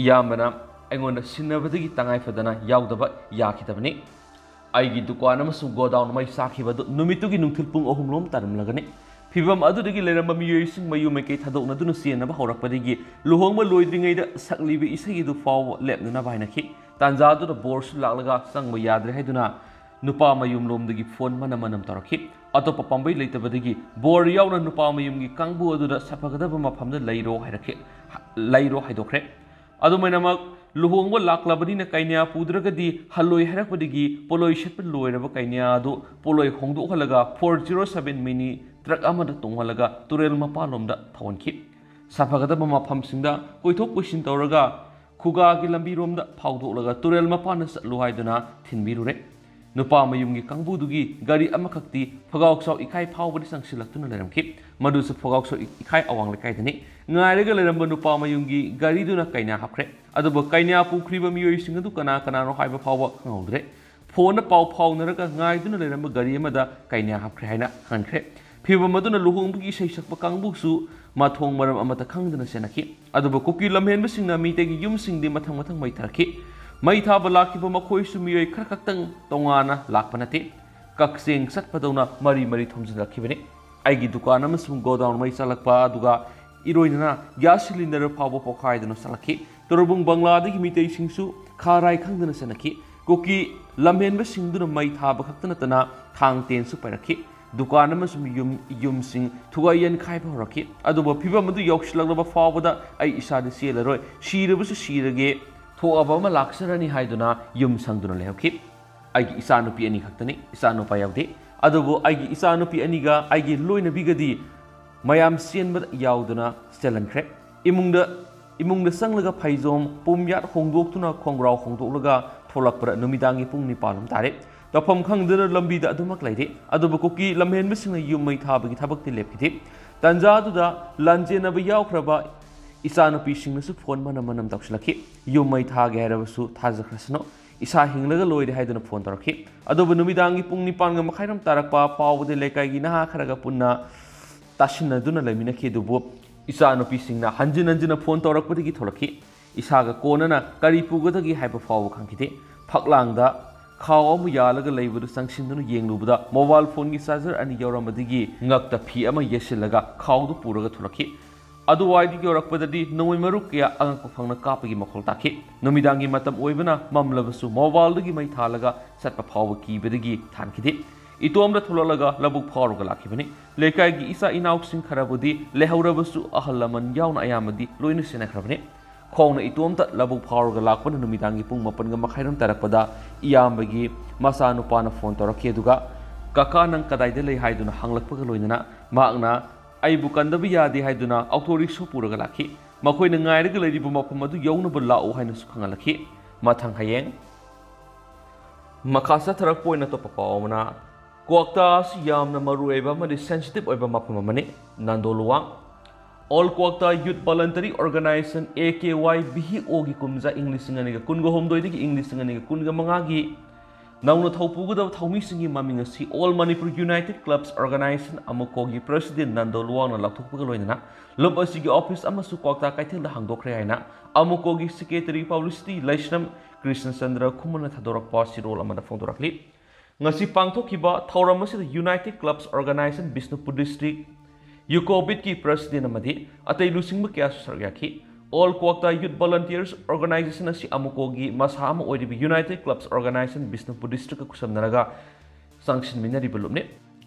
ꯏꯌꯥꯝꯕꯅ ꯑꯩꯉꯣꯟꯗ ꯁꯤꯟꯅꯕꯗꯒꯤ ꯇꯉꯥꯏ ꯐꯗꯅ ꯌꯥꯎꯗꯕ ꯌꯥꯈꯤꯗꯕꯅꯤ꯫ ꯑꯩꯒꯤ ꯗꯨꯀꯥꯟ ꯑꯃꯁꯨꯡ ꯒꯣꯗꯥꯎꯟ ꯃꯩ ꯆꯥꯛꯈꯤꯕ ꯑꯗꯨ ꯅꯨꯃꯤꯠꯇꯨꯒꯤ ꯅꯨꯡꯊꯤꯜ ꯄꯨꯡ ꯑꯍꯨꯝ ꯂꯣꯝ ꯇꯥꯔꯝꯂꯒꯅꯤ꯫ ꯐꯤꯚꯝ ꯑꯗꯨꯗꯒꯤ ꯂꯩꯔꯝꯕ ꯃꯤꯑꯣꯏꯁꯤꯡ ꯃꯌꯨꯝ ꯃꯩꯀꯩ ꯊꯥꯗꯣꯛꯅꯗꯨꯅ ꯆꯦꯟꯅꯕ ꯍꯧꯔꯛꯄꯗꯒꯤ ꯂꯨꯍꯣꯡꯕ ꯂꯣꯏꯗ꯭ꯔꯤꯉꯩꯗ ꯁꯛꯂꯤꯕ ꯏꯁꯩ ꯑꯗꯨ ꯐꯥꯎꯕ ꯂꯦꯞꯅꯅꯕ ꯍꯥꯏꯅꯈꯤ꯫ ꯇꯥꯟꯖꯥꯗꯨꯗ ꯕꯣꯔꯁꯨ ꯂꯥꯛꯂꯒ ꯆꯪꯕ ꯌꯥꯗ꯭ꯔꯦ ꯍꯥꯏꯗꯨꯅ ꯅꯨꯄꯥ ꯃꯌꯨꯝꯂꯣꯝꯗꯒꯤ ꯐꯣꯟ ꯃꯅꯝ ꯃꯅꯝ ꯇꯧꯔꯛꯈꯤ꯫ ꯑꯇꯣꯞꯄ ꯄꯥꯝꯕꯩ ꯂꯩꯇꯕꯗꯒꯤ ꯕꯣꯔ ꯌꯥꯎꯅ ꯅꯨꯄꯥ ꯃꯌꯨꯝꯒꯤ ꯀꯥꯡꯕꯨ ꯑꯗꯨꯗ ꯁꯥꯐꯒꯗꯕ ꯃꯐꯝꯗ ꯂꯩꯔꯣ ꯍꯥꯏꯔꯛꯈꯤ꯫ ꯂꯩꯔꯣ ꯍꯥꯏꯗꯣꯛꯈ꯭ꯔꯦ꯫ ꯑꯗꯨꯃꯥꯏꯅꯃꯛ ꯂꯨꯍꯣꯡꯕ ꯂꯥꯛꯂꯕꯅꯤꯅ ꯀꯩꯅ꯭ꯌꯥ ꯄꯨꯗ꯭ꯔꯒꯗꯤ ꯍꯜꯂꯣꯏ ꯍꯥꯏꯔꯛꯄꯗꯒꯤ ꯄꯣꯠꯂꯣꯏ ꯁꯦꯠꯄ ꯂꯣꯏꯔꯕ ꯀꯩꯅ꯭ꯌꯥ ꯑꯗꯨ ꯄꯣꯠꯂꯣꯏ ꯍꯣꯡꯗꯣꯛꯍꯜꯂꯒ four zero seven mini truck ꯑꯃꯗ ꯇꯣꯡꯍꯜꯂꯒ ꯇꯨꯔꯦꯜ ꯃꯄꯥꯟꯂꯣꯝꯗ ꯊꯧꯍꯟꯈꯤ꯫ ꯁꯥꯐꯒꯗꯕ ꯃꯐꯝꯁꯤꯡꯗ ꯀꯣꯏꯊꯣꯛ ꯀꯣꯏꯁꯤꯟ ꯇꯧꯔꯒ ꯈꯨꯒꯥꯒꯤ ꯂꯝꯕꯤꯔꯣꯝꯗ ꯐꯥꯎꯗꯣꯛꯂꯒ ꯇꯨꯔꯦꯜ ꯃꯄꯥꯟꯗ ꯆꯠꯂꯨ ꯍꯥꯏꯗꯨꯅ ꯊꯤꯟꯕꯤꯔꯨꯔꯦ꯫ ꯅꯨꯄꯥ ꯃꯌꯨꯝꯒꯤ ꯀꯥꯡꯕꯨꯗꯨꯒꯤ ꯒꯥꯔꯤ ꯑꯃꯈꯛꯇꯤ ꯐꯒꯥꯎꯆꯥꯎ ꯏꯀꯥꯏ ꯐꯥꯎꯕꯗ ꯆꯪꯁꯤꯜꯂꯛꯇꯨꯅ ꯂꯩꯔꯝꯈꯤ꯫ ꯃꯗꯨꯁꯨ ꯐꯒꯥꯎꯆꯥꯎ ꯏꯀꯥꯏ ꯑꯋꯥꯡ ꯂꯩꯀꯥꯏꯗꯅꯤ꯫ ꯉꯥꯏꯔꯒ ꯂꯩꯔꯝꯕ ꯅꯨꯄꯥ ꯃꯌꯨꯝꯒꯤ ꯒꯥꯔꯤꯗꯨꯅ ꯀꯩꯅ꯭ꯌꯥ ꯍꯥꯞꯈ꯭ꯔꯦ꯫ ꯑꯗꯨꯕꯨ ꯀꯩꯅ꯭ꯌꯥ ꯄꯨꯈ꯭ꯔꯤꯕ ꯃꯤꯑꯣꯏꯁꯤꯡ ꯑꯗꯨ ꯀꯅꯥ ꯀꯅꯥꯅꯣ ꯍꯥꯏꯕ ꯐꯥꯎꯕ ꯈꯪꯍꯧꯗ꯭ꯔꯦ꯫ ꯐꯣꯟꯗ ꯄꯥꯎ ꯐꯥꯎꯅꯔꯒ ꯉꯥꯏꯗꯨꯅ ꯂꯩꯔꯝꯕ ꯒꯥꯔꯤ ꯑꯃꯗ ꯀꯩꯅ꯭ꯌꯥ ꯍꯥꯞꯈ꯭ꯔꯦ ꯍꯥꯏꯅ ꯈꯪꯈ꯭ꯔꯦ꯫ ꯐꯤꯕꯝ ꯑꯗꯨꯅ ꯂꯨꯍꯣꯡꯕꯒꯤ ꯏꯁꯩ ꯁꯛꯄ ꯀꯥꯡꯕꯨꯁꯨ ꯃꯊꯣꯡ ꯃꯔꯝ ꯑꯃꯠꯇ ꯈꯪꯗꯅ ꯆꯦꯟꯅꯈꯤ꯫ ꯑꯗꯨꯕꯨ ꯀꯨꯀꯤ ꯂꯝꯍꯦꯟꯕꯁꯤꯡꯅ ꯃꯤꯇꯩꯒꯤ ꯌꯨꯝꯁꯤꯡꯗꯤ ꯃꯊꯪ ꯃꯊꯪ ꯃꯩ ꯊꯥꯔꯛꯈꯤ꯫ ꯃꯩ ꯊꯥꯕ ꯂꯥꯛꯈꯤꯕ ꯃꯈꯣꯏꯁꯨ ꯃꯤꯑꯣꯏ ꯈꯔ ꯈꯛꯇꯪ ꯇꯣꯉꯥꯟꯅ ꯂꯥꯛꯄ ꯅꯠꯇꯦ꯫ ꯀꯛꯆꯦꯡ ꯆꯠꯄꯗꯧꯅ ꯃꯔꯤ ꯃꯔꯤ ꯊꯣꯝꯖꯤꯜꯂꯛꯈꯤꯕꯅꯤ꯫ ꯑꯩꯒꯤ ꯗꯨꯀꯥꯟ ꯑꯃꯁꯨꯡ ꯒꯣꯗꯥꯎꯟ ꯃꯩ ꯆꯥꯛꯂꯛꯄ ꯑꯗꯨꯒ ꯏꯔꯣꯏꯅꯅ ꯒ꯭ꯌꯥꯁ ꯁꯤꯂꯤꯟꯗꯔ ꯐꯥꯎꯕ ꯄꯣꯈꯥꯏꯗꯨꯅ ꯆꯥꯛꯂꯛꯈꯤ꯫ ꯇꯣꯔꯕꯨꯡ ꯕꯪꯂꯥꯗꯒꯤ ꯃꯤꯇꯩꯁꯤꯡꯁꯨ ꯈꯥꯔꯥꯏ ꯈꯪꯗꯅ ꯆꯦꯟꯅꯈꯤ꯫ ꯀꯨꯀꯤ ꯂꯝꯍꯦꯟꯕꯁꯤꯡꯗꯨꯅ ꯃꯩ ꯊꯥꯕ ꯈꯛꯇ ꯅꯠꯇꯅ ꯊꯥꯡ ꯇꯦꯟꯁꯨ ꯄꯥꯏꯔꯛꯈꯤ꯫ ꯗꯨꯀꯥꯟ ꯑꯃꯁꯨꯡ ꯌꯨꯝ, ꯌꯨꯝꯁꯤꯡ ꯊꯨꯒꯥꯏ ꯌꯥꯟꯈꯥꯏꯕ ꯍꯧꯔꯛꯈꯤ꯫ ꯑꯗꯨꯕꯨ ꯐꯤꯕꯝ ꯑꯗꯨ ꯌꯧꯁꯤꯜꯂꯛꯂꯕ ꯐꯥꯎꯕꯗ ꯑꯩ ꯏꯁꯥꯗꯤ ꯆꯦꯜꯂꯔꯣꯏ, ꯁꯤꯔꯕꯁꯨ ꯁꯤꯔꯒꯦ, ꯊꯣꯛꯑꯕ ꯑꯃ ꯂꯥꯛꯆꯔꯅꯤ ꯍꯥꯏꯗꯨꯅ ꯌꯨꯝ ꯁꯪꯗꯨꯅ ꯂꯩꯍꯧꯈꯤ꯫ ꯑꯩꯒꯤ ꯏꯆꯥꯅꯨꯄꯤ ꯑꯅꯤ ꯈꯛꯇꯅꯤ, ꯏꯆꯥꯅꯨꯄꯥ ꯌꯥꯎꯗꯦ꯫ ꯑꯗꯨꯕꯨ ꯑꯩꯒꯤ ꯏꯆꯥꯅꯨꯄꯤ ꯑꯅꯤꯒ ꯑꯩꯒꯤ ꯂꯣꯏꯅꯕꯤꯒꯗꯤ ꯃꯌꯥꯝ ꯆꯦꯟꯕꯗ ꯌꯥꯎꯗꯨꯅ ꯆꯦꯜꯍꯟꯈ꯭ꯔꯦ꯫ ꯏꯃꯨꯡꯗ, ꯏꯃꯨꯡꯗ ꯆꯪꯂꯒ ꯐꯩꯖꯣꯝ ꯄꯨꯝꯌꯥꯠ ꯍꯣꯡꯗꯣꯛꯇꯨꯅ ꯈꯣꯡꯒ꯭ꯔꯥꯎ ꯍꯣꯡꯗꯣꯛꯂꯒ ꯊꯣꯛꯂꯛꯄꯗ ꯅꯨꯃꯤꯗꯥꯡꯒꯤ ꯄꯨꯡ ꯅꯤꯄꯥꯟ ꯂꯣꯝ ꯇꯥꯔꯦ꯫ ꯇꯧꯐꯝ ꯈꯪꯗꯅ ꯂꯝꯕꯤꯗ ꯑꯗꯨꯃꯛ ꯂꯩꯔꯤ꯫ ꯑꯗꯨꯕꯨ ꯀꯨꯀꯤ ꯂꯝꯍꯦꯟꯕꯁꯤꯡꯅ ꯌꯨꯝ ꯃꯩ ꯊꯥꯕꯒꯤ ꯊꯕꯛꯇꯤ ꯂꯦꯞꯈꯤꯗꯦ꯫ ꯇꯟꯖꯥꯗꯨꯗ ꯂꯥꯟꯖꯦꯟꯅꯕ ꯌꯥꯎꯈ꯭ꯔꯕ ꯏꯆꯥꯅꯨꯄꯤꯁꯤꯡꯅꯁꯨ ꯐꯣꯟ ꯃꯅꯝ ꯃꯅꯝ ꯇꯧꯁꯤꯜꯂꯛꯈꯤ꯫ ꯌꯨꯝ ꯃꯩ ꯊꯥꯒꯦ ꯍꯥꯏꯔꯕꯁꯨ ꯊꯥꯖꯈ꯭ꯔꯁꯅꯨ, ꯏꯁꯥ ꯍꯤꯡꯂꯒ ꯂꯣꯏꯔꯦ ꯍꯥꯏꯗꯨꯅ ꯐꯣꯟ ꯇꯧꯔꯛꯈꯤ꯫ ꯑꯗꯨꯕꯨ ꯅꯨꯃꯤꯗꯥꯡꯒꯤ ꯄꯨꯡ ꯅꯤꯄꯥꯟꯒ ꯃꯈꯥꯏꯔꯣꯝ ꯇꯥꯔꯛꯄ ꯐꯥꯎꯕꯗꯤ ꯂꯩꯀꯥꯏꯒꯤ ꯅꯍꯥ ꯈꯔꯒ ꯄꯨꯟꯅ ꯇꯥꯁꯤꯟꯅꯗꯨꯅ ꯂꯩꯃꯤꯟꯅꯈꯤ꯫ ꯑꯗꯨꯕꯨ ꯏꯆꯥꯅꯨꯄꯤꯁꯤꯡꯅ ꯍꯟꯖꯤꯟ ꯍꯟꯖꯤꯟꯅ ꯐꯣꯟ ꯇꯧꯔꯛꯄꯗꯒꯤ ꯊꯣꯛꯂꯛꯈꯤ꯫ ꯏꯁꯥꯒ ꯀꯣꯟꯅꯅ ꯀꯔꯤ ꯄꯨꯒꯗꯒꯦ ꯍꯥꯏꯕ ꯐꯥꯎꯕ ꯈꯪꯈꯤꯗꯦ꯫ ꯐꯛꯂꯥꯡꯗ ꯈꯥꯎ ꯑꯃ ꯌꯥꯜꯂꯒ ꯂꯩꯕꯗꯨ ꯆꯪꯁꯤꯟꯗꯨꯅ ꯌꯦꯡꯂꯨꯕꯗ ꯃꯣꯕꯥꯏꯜ ꯐꯣꯟꯒꯤ ꯆꯥꯔꯖꯔ ꯑꯅꯤ ꯌꯥꯎꯔꯝꯕꯗꯒꯤ ꯉꯛꯇ ꯐꯤ ꯑꯃ ꯌꯦꯠꯁꯤꯜꯂꯒ ꯈꯥꯎꯗꯨ ꯄꯨꯔꯒ ꯊꯣꯛꯂꯛꯈꯤ꯫ ꯑꯗꯨꯋꯥꯏꯗ ꯌꯧꯔꯛꯄꯗꯗꯤ ꯅꯣꯡꯃꯩ ꯃꯔꯨ ꯀꯌꯥ ꯑꯉꯛꯄ ꯐꯪꯅ ꯀꯥꯞꯄꯒꯤ ꯃꯈꯣꯜ ꯇꯥꯈꯤ꯫ ꯅꯨꯃꯤꯗꯥꯡꯒꯤ ꯃꯇꯝ ꯑꯣꯏꯕꯅ ꯃꯝꯂꯕꯁꯨ ꯃꯣꯕꯥꯏꯜꯗꯒꯤ ꯃꯩ ꯊꯥꯜꯂꯒ ꯆꯠꯄ ꯐꯥꯎꯕ ꯀꯤꯕꯗꯒꯤ ꯊꯥꯟꯈꯤꯗꯦ꯫ ꯏꯇꯣꯝꯗ ꯊꯣꯛꯂꯛꯂꯒ ꯂꯧꯕꯨꯛ ꯐꯥꯎꯔꯒ ꯂꯥꯛꯈꯤꯕꯅꯤ꯫ ꯂꯩꯀꯥꯏꯒꯤ ꯏꯆꯥ ꯏꯅꯥꯎꯁꯤꯡ ꯈꯔꯕꯨꯗꯤ ꯂꯩꯍꯧꯔꯕꯁꯨ ꯑꯍꯜ ꯂꯃꯟ ꯌꯥꯎꯅ ꯑꯌꯥꯝꯕꯗꯤ ꯂꯣꯏꯅ ꯁꯤꯟꯅꯈ꯭ꯔꯕꯅꯤ꯫ ꯈꯣꯡꯅ ꯏꯇꯣꯝꯇ ꯂꯧꯕꯨꯛ ꯐꯥꯎꯔꯒ ꯂꯥꯛꯄꯅ ꯅꯨꯃꯤꯗꯥꯡꯒꯤ ꯄꯨꯡ ꯃꯥꯄꯟꯒ ꯃꯈꯥꯏꯔꯣꯝ ꯇꯥꯔꯛꯄꯗ ꯏꯌꯥꯝꯕꯒꯤ ꯃꯆꯥꯅꯨꯄꯥꯅ ꯐꯣꯟ ꯇꯧꯔꯛꯈꯤ꯫ ꯑꯗꯨꯒ "ꯀꯀꯥ, ꯅꯪ ꯀꯗꯥꯏꯗ ꯂꯩ?" ꯍꯥꯏꯗꯨꯅ ꯍꯪꯂꯛꯄꯒ ꯂꯣꯏꯅꯅ ꯃꯍꯥꯛꯅ ꯑꯩꯕꯨ ꯀꯟꯗꯕ ꯌꯥꯗꯦ ꯍꯥꯏꯗꯨꯅ ꯑꯣꯇꯣ ꯔꯤꯛꯁꯣ ꯄꯨꯔꯒ ꯂꯥꯛꯈꯤ꯫ ꯃꯈꯣꯏꯅ ꯉꯥꯏꯔꯒ ꯂꯩꯔꯤꯕ ꯃꯐꯝ ꯑꯗꯨ ꯌꯧꯅꯕ ꯂꯥꯛꯎ ꯍꯥꯏꯅꯁꯨ ꯈꯪꯍꯜꯂꯛꯈꯤ꯫ ꯃꯊꯪ ꯍꯌꯦꯡ꯫ ꯃꯈꯥ ꯆꯠꯊꯔꯛꯄ ꯑꯣꯏꯅ ꯑꯇꯣꯞꯄ ꯄꯥꯎ ꯑꯃꯅ, ꯀ꯭ꯋꯥꯛꯇꯥ ꯑꯁꯤ ꯌꯥꯝꯅ ꯃꯔꯨꯑꯣꯏꯕ ꯑꯃꯗꯤ ꯁꯦꯟꯁꯤꯇꯤꯚ ꯑꯣꯏꯕ ꯃꯐꯝ ꯑꯃꯅꯤ꯫ Nando Luwang. All Kwakta youth voluntary organisation, A K Y V E ꯑꯣꯒꯤ ꯀꯨꯝꯖꯥ ꯏꯪ ꯂꯤꯁꯤꯡ ꯑꯅꯤꯒ ꯀꯨꯟꯒ ꯍꯨꯝꯗꯣꯏꯗꯒꯤ ꯏꯪ ꯂꯤꯁꯤꯡ ꯑꯅꯤꯒ ꯀꯨꯟꯒ ꯃꯉꯥꯒꯤ ꯅꯧꯅ ꯊꯧꯄꯨꯒꯗꯕ ꯊꯧꯃꯤꯁꯤꯡꯒꯤ ꯃꯃꯤꯡ ꯑꯁꯤ all Manipur united clubs organisation, ꯑꯃꯨꯀꯣꯒꯤ ꯄ꯭ꯔꯁꯤꯗꯦꯟ ꯅꯟꯗꯣ ꯂꯨꯋꯥꯡꯅ ꯂꯥꯎꯊꯣꯛꯄꯒ ꯂꯣꯏꯅꯅ ꯂꯨꯞ ꯑꯁꯤꯒꯤ ꯑꯣꯐꯤꯁ ꯑꯃꯁꯨ ꯀ꯭ꯋꯥꯛꯇꯥ ꯀꯩꯊꯦꯜꯗ ꯍꯥꯡꯗꯣꯛꯈ꯭ꯔꯦ ꯍꯥꯏꯅ ꯑꯃꯨꯀꯣꯒꯤ ꯁꯦꯀ꯭ꯔꯦꯇꯔꯤ ꯄꯕ꯭ꯂꯤꯁꯤꯇꯤ ꯂꯩꯁ꯭ꯔꯝ ꯀ꯭ꯔꯤꯁꯅꯆꯟꯗ꯭ꯔ ꯈꯨꯃꯟꯅ ꯊꯥꯗꯣꯔꯛꯄ ꯆꯦꯔꯣꯜ ꯑꯃꯗ ꯐꯣꯡꯗꯣꯔꯛꯂꯤ꯫ ꯉꯁꯤ ꯄꯥꯡꯊꯣꯛꯈꯤꯕ ꯊꯧꯔꯝ ꯑꯁꯤꯗ united clubs organisation Bishnupur district, ꯌꯨꯀꯣꯕꯤꯠꯀꯤ ꯄ꯭ꯔꯁꯤꯗꯦꯟ ꯑꯃꯗꯤ ꯑꯇꯩ ꯂꯨꯆꯤꯡꯕ ꯀꯌꯥꯁꯨ ꯁꯔꯨꯛ ꯌꯥꯈꯤ꯫ ꯑꯣꯜ ꯀ꯭ꯋꯥꯛꯇꯥ ꯌꯨꯠ ꯚꯣꯂꯟꯇꯤꯌꯔꯁ ꯑꯣꯔꯒꯅꯥꯏꯖꯦꯁꯟ ꯑꯁꯤ ꯑꯃꯨꯀꯣꯒꯤ ꯃꯁꯥ ꯑꯃ ꯑꯣꯏꯔꯤꯕ ꯌꯨꯅꯥꯏꯇꯦꯗ ꯀ꯭ꯂꯕꯁ ꯑꯣꯔꯒꯅꯥꯏꯖꯦꯁꯟ ꯕꯤꯁꯅꯨꯄꯨꯔ ꯗꯤꯁꯇ꯭ꯔꯤꯛꯀ ꯈꯨꯠꯁꯝꯅꯔꯒ ꯆꯪꯁꯤꯟꯃꯤꯟꯅꯔꯤꯕ ꯂꯨꯞꯅꯤ꯫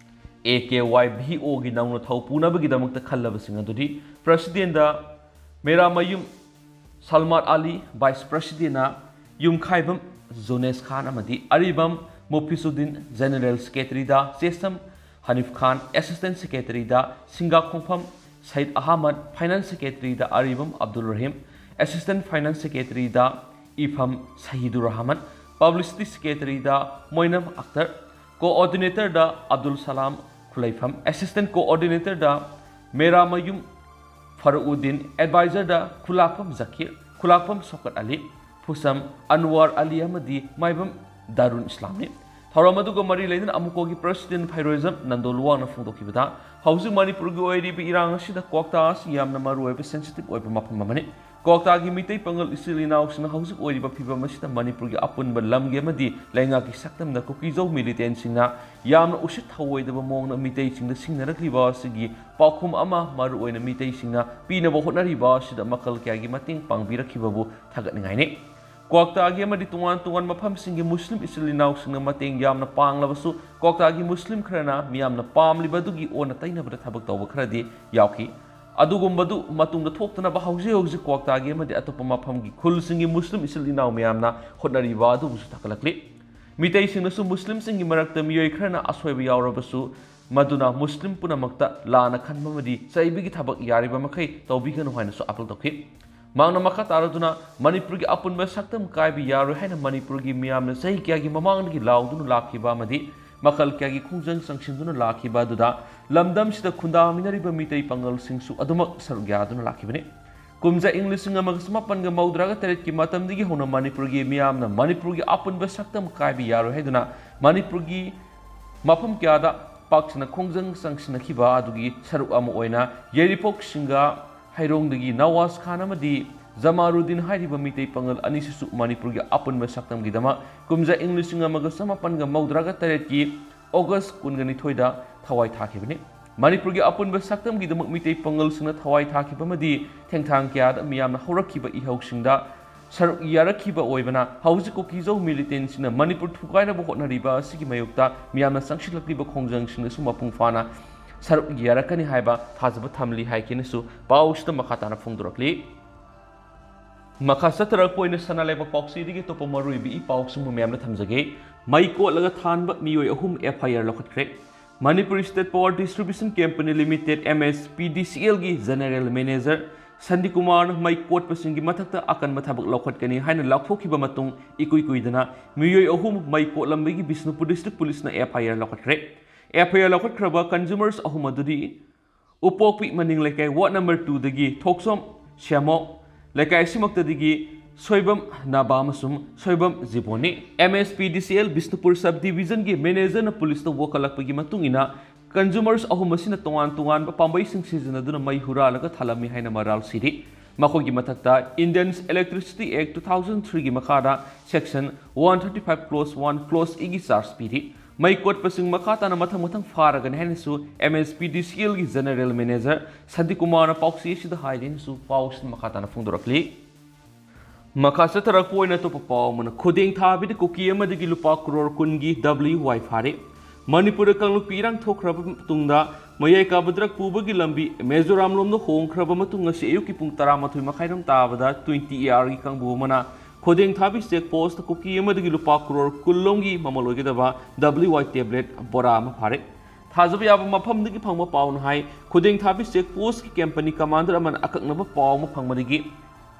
A K Y V E ꯑꯣꯒꯤ ꯅꯧꯅ ꯊꯧ ꯄꯨꯅꯕꯒꯤꯗꯃꯛꯇ ꯈꯜꯂꯕꯁꯤꯡ ꯑꯗꯨꯗꯤ ꯄ꯭ꯔꯁꯤꯗꯦꯟꯗ ꯃꯦꯔꯥꯃꯌꯨꯝ ꯁꯜꯃꯥꯠ ꯑꯂꯤ, ꯚꯥꯏꯁ ꯄ꯭ꯔꯁꯤꯗꯦꯟꯅ ꯌꯨꯝꯈꯥꯏꯕꯝ ꯖꯨꯅꯦꯁ ꯈꯥꯟ ꯑꯃꯗꯤ ꯑꯔꯤꯕꯝ ꯃꯨꯐꯤꯁꯨꯗꯤꯟ, ꯖꯦꯅꯔꯦꯜ ꯁꯦꯀ꯭ꯔꯦꯇꯔꯤꯗ ꯆꯦꯁꯝ ꯍꯅꯤꯐ ꯈꯥꯟ, ꯑꯦꯁꯤꯁꯇꯦꯟ ꯁꯦꯀ꯭ꯔꯦꯇꯔꯤꯗ ꯁꯤꯡꯒꯥꯈꯣꯡꯐꯝ ꯁꯩꯗ ꯑꯍꯃꯗ, ꯐꯥꯏꯅꯥꯟꯁ ꯁꯦꯀ꯭ꯔꯦꯇꯔꯤꯗ ꯑꯔꯤꯕꯝ ꯑꯕꯗꯨꯜ ꯔꯍꯤꯝ, ꯑꯦꯁꯤꯁꯇꯦꯟ ꯐꯥꯏꯅꯥꯟꯁ ꯁꯦꯀ꯭ꯔꯦꯇꯔꯤꯗ ꯏꯐꯝ ꯁꯍꯤꯗꯨꯔ ꯔꯍꯃꯟ, Publicity Secretary ꯗ ꯃꯣꯏꯅꯝ ꯑꯈꯇꯔ, Coordinator ꯗ ꯑꯕꯗꯨꯜ ꯁꯂꯥꯝ ꯈꯨꯂꯩꯐꯝ, Assistant Coordinator ꯗ ꯃꯦꯔꯥꯃꯌꯨꯝ ꯐꯔꯨꯛꯎꯗꯤꯟ, Advisor ꯗ ꯈꯨꯂꯥꯛꯄꯝ ꯖꯀꯤꯔ, ꯈꯨꯂꯥꯛꯄꯝ ꯁꯧꯀꯠ ꯑꯂꯤ, ꯐꯨꯁꯝ ꯑꯟꯋꯥꯔ ꯑꯂꯤ ꯑꯃꯗꯤ ꯃꯥꯏꯕꯝ ꯗꯥꯔꯨꯟ ꯏꯁꯂꯥꯝꯅꯤ꯫ ꯊꯧꯔꯝ ꯑꯗꯨꯒ ꯃꯔꯤ ꯂꯩꯅꯅ ꯑꯃꯨꯀꯣꯒꯤ President ꯐꯩꯔꯣꯏꯖꯝ ꯅꯟꯗꯣ ꯂꯨꯋꯥꯡꯅ ꯐꯣꯡꯗꯣꯛꯈꯤꯕꯗ, ꯍꯧꯖꯤꯛ ꯃꯅꯤꯄꯨꯔꯒꯤ ꯑꯣꯏꯔꯤꯕ ꯏꯔꯥꯡ ꯑꯁꯤꯗ ꯀ꯭ꯋꯥꯛꯇꯥ ꯑꯁꯤ ꯌꯥꯝꯅ ꯃꯔꯨꯑꯣꯏꯕ, sensitive ꯑꯣꯏꯕ ꯃꯐꯝ ꯑꯃꯅꯤ꯫ ꯀ꯭ꯋꯥꯛꯇꯥꯒꯤ ꯃꯤꯇꯩ ꯄꯥꯉꯜ ꯏꯆꯤꯜ ꯏꯅꯥꯎꯁꯤꯡꯅ ꯍꯧꯖꯤꯛ ꯑꯣꯏꯔꯤꯕ ꯐꯤꯕꯝ ꯑꯁꯤꯗ ꯃꯅꯤꯄꯨꯔꯒꯤ ꯑꯄꯨꯟꯕ ꯂꯝꯒꯤ ꯑꯃꯗꯤ ꯂꯩꯉꯥꯛꯀꯤ ꯁꯛꯇꯝꯗ ꯀꯨꯀꯤꯖꯧ militantꯁꯤꯡꯅ ꯌꯥꯝꯅ ꯎꯁꯤꯠ ꯊꯧꯑꯣꯏꯗꯕ ꯃꯑꯣꯡꯗ ꯃꯤꯇꯩꯁꯤꯡꯗ ꯁꯤꯡꯅꯔꯛꯂꯤꯕ ꯑꯁꯤꯒꯤ ꯄꯥꯎꯈꯨꯝ ꯑꯃ ꯃꯔꯨꯑꯣꯏꯅ ꯃꯤꯇꯩꯁꯤꯡꯅ ꯄꯤꯅꯕ ꯍꯣꯠꯅꯔꯤꯕ ꯑꯁꯤꯗ ꯃꯈꯜ ꯀꯌꯥꯒꯤ ꯃꯇꯦꯡ ꯄꯥꯡꯕꯤꯔꯛꯈꯤꯕꯕꯨ ꯊꯥꯒꯠꯅꯤꯡꯉꯥꯏꯅꯤ꯫ ꯀ꯭ꯋꯥꯛꯇꯥꯒꯤ ꯑꯃꯗꯤ ꯇꯣꯉꯥꯟ ꯇꯣꯉꯥꯟꯕ ꯃꯐꯝꯁꯤꯡꯒꯤ ꯃꯨꯁꯂꯤꯝ ꯏꯆꯤꯜ ꯏꯅꯥꯎꯁꯤꯡꯅ ꯃꯇꯦꯡ ꯌꯥꯝꯅ ꯄꯥꯡꯂꯕꯁꯨ, ꯀ꯭ꯋꯥꯛꯇꯥꯒꯤ ꯃꯨꯁꯂꯤꯝ ꯈꯔꯅ ꯃꯤꯌꯥꯝꯅ ꯄꯥꯝꯂꯤꯕ ꯑꯗꯨꯒꯤ ꯑꯣꯟꯅ ꯇꯩꯅꯕꯗ ꯊꯕꯛ ꯇꯧꯕ ꯈꯔꯗꯤ ꯌꯥꯎꯈꯤ꯫ ꯑꯗꯨꯒꯨꯝꯕꯗꯨ ꯃꯇꯨꯡꯗ ꯊꯣꯛꯇꯅꯕ ꯍꯧꯖꯤꯛ ꯍꯧꯖꯤꯛ ꯀ꯭ꯋꯥꯛꯇꯥꯒꯤ ꯑꯃꯗꯤ ꯑꯇꯣꯞꯄ ꯃꯐꯝꯒꯤ ꯈꯨꯜꯁꯤꯡꯒꯤ ꯃꯨꯁꯂꯤꯝ ꯏꯆꯤꯜ ꯏꯅꯥꯎ ꯃꯌꯥꯝꯅ ꯍꯣꯠꯅꯔꯤꯕ ꯑꯗꯨꯕꯨꯁꯨ ꯊꯥꯒꯠꯂꯛꯂꯤ꯫ ꯃꯤꯇꯩꯁꯤꯡꯅꯁꯨ ꯃꯨꯁꯂꯤꯝꯁꯤꯡꯒꯤ ꯃꯔꯛꯇ ꯃꯤꯑꯣꯏ ꯈꯔꯅ ꯑꯁꯣꯏꯕ ꯌꯥꯎꯔꯕꯁꯨ, ꯃꯗꯨꯅ ꯃꯨꯁꯂꯤꯝ ꯄꯨꯝꯅꯃꯛꯇ ꯂꯥꯟꯅ ꯈꯟꯕ ꯑꯃꯗꯤ ꯆꯩꯕꯒꯤ ꯊꯕꯛ ꯌꯥꯔꯤꯕ ꯃꯈꯩ ꯇꯧꯕꯤꯒꯅꯨ ꯍꯥꯏꯅꯁꯨ ꯑꯥꯄꯤꯜ ꯇꯧꯈꯤ꯫ ꯃꯍꯥꯛꯅ ꯃꯈꯥ ꯇꯥꯔꯗꯨꯅ, ꯃꯅꯤꯄꯨꯔꯒꯤ ꯑꯄꯨꯟꯕ ꯁꯛꯇꯝ ꯀꯥꯏꯕ ꯌꯥꯔꯣꯏ ꯍꯥꯏꯅ ꯃꯅꯤꯄꯨꯔꯒꯤ ꯃꯤꯌꯥꯝꯅ ꯆꯍꯤ ꯀꯌꯥꯒꯤ ꯃꯃꯥꯡꯗꯒꯤ ꯂꯥꯎꯗꯨꯅ ꯂꯥꯛꯈꯤꯕ ꯑꯃꯗꯤ ꯃꯈꯜ ꯀꯌꯥꯒꯤ ꯈꯣꯡꯖꯪ ꯆꯪꯁꯤꯟꯗꯨꯅ ꯂꯥꯛꯈꯤꯕ ꯑꯗꯨꯗ ꯂꯝꯗꯝꯁꯤꯗ ꯈꯨꯟꯗꯥꯃꯤꯟꯅꯔꯤꯕ ꯃꯤꯇꯩ ꯄꯥꯉꯜꯁꯤꯡꯁꯨ ꯑꯗꯨꯃꯛ ꯁꯔꯨꯛ ꯌꯥꯗꯨꯅ ꯂꯥꯛꯈꯤꯕꯅꯤ꯫ ꯀꯨꯝꯖꯥ ꯏꯪ ꯂꯤꯁꯤꯡ ꯑꯃꯒ ꯆꯃꯥꯄꯟꯒ ꯃꯧꯗ꯭ꯔꯥꯒ ꯇꯔꯦꯠꯀꯤ ꯃꯇꯝꯗꯒꯤ ꯍꯧꯅ ꯃꯅꯤꯄꯨꯔꯒꯤ ꯃꯤꯌꯥꯝꯅ ꯃꯅꯤꯄꯨꯔꯒꯤ ꯑꯄꯨꯟꯕ ꯁꯛꯇꯝ ꯀꯥꯏꯕ ꯌꯥꯔꯣꯏ ꯍꯥꯏꯗꯨꯅ ꯃꯅꯤꯄꯨꯔꯒꯤ ꯃꯐꯝ ꯀꯌꯥꯗ ꯄꯥꯛ ꯁꯟꯅ ꯈꯣꯡꯖꯪ ꯆꯪꯁꯤꯟꯅꯈꯤꯕ ꯑꯗꯨꯒꯤ ꯁꯔꯨꯛ ꯑꯃ ꯑꯣꯏꯅ ꯌꯥꯏꯔꯤꯄꯣꯛ ꯁꯤꯡꯒꯥ ꯍꯩꯔꯣꯡꯗꯒꯤ ꯅꯋꯥꯖ ꯈꯥꯟ ꯑꯃꯗꯤ ꯖꯃꯥꯔꯨꯗꯤꯟ ꯍꯥꯏꯔꯤꯕ ꯃꯤꯇꯩ ꯄꯥꯉꯜ ꯑꯅꯤꯁꯤꯁꯨ ꯃꯅꯤꯄꯨꯔꯒꯤ ꯑꯄꯨꯟꯕ ꯁꯛꯇꯝꯒꯤꯗꯃꯛ ꯀꯨꯝꯖꯥ ꯏꯪ ꯂꯤꯁꯤꯡ ꯑꯃꯒ ꯆꯃꯥꯄꯟꯒ ꯃꯧꯗ꯭ꯔꯥꯒ ꯇꯔꯦꯠꯀꯤ ꯑꯣꯒꯁ ꯀꯨꯟꯒ ꯅꯤꯊꯣꯏꯗ ꯊꯋꯥꯏ ꯊꯥꯈꯤꯕꯅꯤ꯫ ꯃꯅꯤꯄꯨꯔꯒꯤ ꯑꯄꯨꯟꯕ ꯁꯛꯇꯝꯒꯤꯗꯃꯛ ꯃꯤꯇꯩ ꯄꯥꯉꯜꯁꯤꯡꯅ ꯊꯋꯥꯏ ꯊꯥꯈꯤꯕ ꯑꯃꯗꯤ ꯊꯦꯡꯊꯥꯡ ꯀꯌꯥꯗ ꯃꯤꯌꯥꯝꯅ ꯍꯧꯔꯛꯈꯤꯕ ꯏꯍꯧꯁꯤꯡꯗ ꯁꯔꯨꯛ ꯌꯥꯔꯛꯈꯤꯕ ꯑꯣꯏꯕꯅ, ꯍꯧꯖꯤꯛ ꯀꯨꯀꯤꯖꯧ militantꯁꯤꯡꯅ ꯃꯅꯤꯄꯨꯔ ꯊꯨꯒꯥꯏꯅꯕ ꯍꯣꯠꯅꯔꯤꯕ ꯑꯁꯤꯒꯤ ꯃꯥꯌꯣꯛꯇ ꯃꯤꯌꯥꯝꯅ ꯆꯪꯁꯤꯜꯂꯛꯂꯤꯕ ꯈꯣꯡꯖꯪꯁꯤꯡꯗꯁꯨ ꯃꯄꯨꯡ ꯐꯥꯅ ꯁꯔꯨꯛ ꯌꯥꯔꯛꯀꯅꯤ ꯍꯥꯏꯕ ꯊꯥꯖꯕ ꯊꯝꯂꯤ ꯍꯥꯏꯈꯤꯅꯁꯨ ꯄꯥꯎꯁꯤꯗ ꯃꯈꯥ ꯇꯥꯅ ꯐꯣꯡꯗꯣꯔꯛꯂꯤ꯫ ꯃꯈꯥ ꯆꯠꯊꯔꯛꯄ ꯑꯣꯏꯅ ꯁꯅꯥ ꯂꯩꯕꯥꯛ ꯄꯥꯎꯆꯦꯗꯒꯤ ꯑꯇꯣꯞꯄ ꯃꯔꯨꯑꯣꯏꯕ ꯏ ꯄꯥꯎꯁꯤꯡꯕꯨ ꯃꯌꯥꯝꯗ ꯊꯝꯖꯒꯦ꯫ ꯃꯩ ꯀꯣꯠꯂꯒ ꯊꯥꯟꯕ ꯃꯤꯑꯣꯏ ꯑꯍꯨꯝ F I R ꯂꯧꯈꯠꯈ꯭ꯔꯦ꯫ Manipur State Power Distribution Company Limited, M S P D C L ꯒꯤ General Manager ꯁꯥꯟꯇꯤꯀꯨꯃꯥꯔꯅ ꯃꯩ ꯀꯣꯠꯄꯁꯤꯡꯒꯤ ꯃꯊꯛꯇ ꯑꯀꯟꯕ ꯊꯕꯛ ꯂꯧꯈꯠꯀꯅꯤ ꯍꯥꯏꯅ ꯂꯥꯎꯊꯣꯛꯈꯤꯕ ꯃꯇꯨꯡ, ꯏꯀꯨꯏ ꯀꯨꯏꯗꯅ ꯃꯤꯑꯣꯏ ꯑꯍꯨꯝ ꯃꯩ ꯀꯣꯠꯂꯝꯕꯒꯤ ꯕꯤꯁꯅꯨꯄꯨꯔ ꯗꯤꯁꯇ꯭ꯔꯤꯛ ꯄꯨꯂꯤꯁꯅ F I R ꯂꯧꯈꯠꯈ꯭ꯔꯦ꯫ F I R ꯂꯧꯈꯠꯈ꯭ꯔꯕ consumers ꯑꯍꯨꯝ ꯑꯗꯨꯗꯤ ꯎꯄꯣꯛꯄꯤ ꯃꯅꯤꯡ ꯂꯩꯀꯥꯏ ward number two ꯗꯒꯤ ꯊꯣꯛꯆꯣꯝ ꯁ꯭ꯌꯥꯃꯣ, ꯂꯩꯀꯥꯏ ꯑꯁꯤꯃꯛꯇꯗꯒꯤ ꯁꯣꯏꯕꯝ ꯅꯥꯕꯥ ꯑꯃꯁꯨꯡ Soibam ꯖꯤꯕꯣꯟꯅꯤ꯫ M S P D C L Bishnupur sub division ꯒꯤ manager ꯅ ꯄꯨꯂꯤꯁꯇ ꯋꯥꯀꯠꯂꯛꯄꯒꯤ ꯃꯇꯨꯡ ꯏꯟꯅ, consumers ꯑꯍꯨꯝ ꯑꯁꯤꯅ ꯇꯣꯉꯥꯟ ꯇꯣꯉꯥꯟꯕ ꯄꯥꯝꯕꯩꯁꯤꯡ ꯁꯤꯖꯤꯟꯅꯗꯨꯅ ꯃꯩ ꯍꯨꯔꯥꯜꯂꯒ ꯊꯥꯜꯂꯝꯃꯤ ꯍꯥꯏꯅ ꯃꯔꯥꯜ ꯁꯤꯔꯤ꯫ ꯃꯈꯣꯏꯒꯤ ꯃꯊꯛꯇ Indians Electricity Act two thousand three ꯒꯤ ꯃꯈꯥꯗ section one thirty five clause one clause E ꯒꯤ charge ꯄꯤꯔꯤ꯫ ꯃꯩ ꯀꯣꯠꯄꯁꯤꯡ ꯃꯈꯥ ꯇꯥꯅ ꯃꯊꯪ ꯃꯊꯪ ꯐꯥꯔꯒꯅꯤ ꯍꯥꯏꯅꯁꯨ M S P D C L ꯒꯤ general manager ꯁꯥꯟꯇꯤꯀꯨꯃꯥꯔꯅ ꯄꯥꯎꯆꯦ ꯑꯁꯤꯗ ꯍꯥꯏꯔꯤ ꯍꯥꯏꯅꯁꯨ ꯄꯥꯎ ꯑꯁꯤꯅ ꯃꯈꯥ ꯇꯥꯅ ꯐꯣꯡꯗꯣꯔꯛꯂꯤ꯫ ꯃꯈꯥ ꯆꯠꯊꯔꯛꯄ ꯑꯣꯏꯅ ꯑꯇꯣꯞꯄ ꯄꯥꯎ ꯑꯃꯅ, ꯈꯨꯗꯦꯡ ꯊꯥꯕꯤꯗ ꯀꯨꯀꯤ ꯑꯃꯗꯒꯤ ꯂꯨꯄꯥ ꯀ꯭ꯔꯣꯔ ꯀꯨꯟꯒꯤ W Y ꯐꯥꯔꯦ꯫ ꯃꯅꯤꯄꯨꯔꯗ ꯀꯥꯡꯂꯨꯞꯀꯤ ꯏꯔꯥꯡ ꯊꯣꯛꯈ꯭ꯔꯕ ꯃꯇꯨꯡꯗ ꯃꯌꯥꯏ ꯀꯥꯕ drug ꯄꯨꯕꯒꯤ ꯂꯝꯕꯤ ꯃꯤꯖꯣꯔꯥꯝ ꯂꯣꯝꯗ ꯍꯣꯡꯈ꯭ꯔꯕ ꯃꯇꯨꯡ ꯉꯁꯤ ꯑꯌꯨꯛꯀꯤ ꯄꯨꯡ ꯇꯔꯥꯃꯥꯊꯣꯏ ꯃꯈꯥꯏꯔꯣꯝ ꯇꯥꯕꯗ twenty A R ꯒꯤ ꯀꯥꯡꯕꯨ ꯑꯃꯅ ꯈꯨꯗꯦꯡ ꯊꯥꯕꯤ check post ꯀꯨꯀꯤ ꯑꯃꯗꯒꯤ ꯂꯨꯄꯥ ꯀ꯭ꯔꯣꯔ ꯀꯨꯟ ꯂꯣꯝꯒꯤ ꯃꯃꯜ ꯑꯣꯏꯒꯗꯕ W Y tablet ꯕꯣꯔꯥ ꯑꯃ ꯐꯥꯔꯦ꯫ ꯊꯥꯖꯕ ꯌꯥꯕ ꯃꯐꯝꯗꯒꯤ ꯐꯪꯕ ꯄꯥꯎꯅ ꯍꯥꯏ, ꯈꯨꯗꯦꯡ ꯊꯥꯕꯤ check post ꯀꯤ company commander ꯑꯃꯅ ꯑꯀꯛꯅꯕ ꯄꯥꯎ ꯑꯃ ꯐꯪꯕꯗꯒꯤ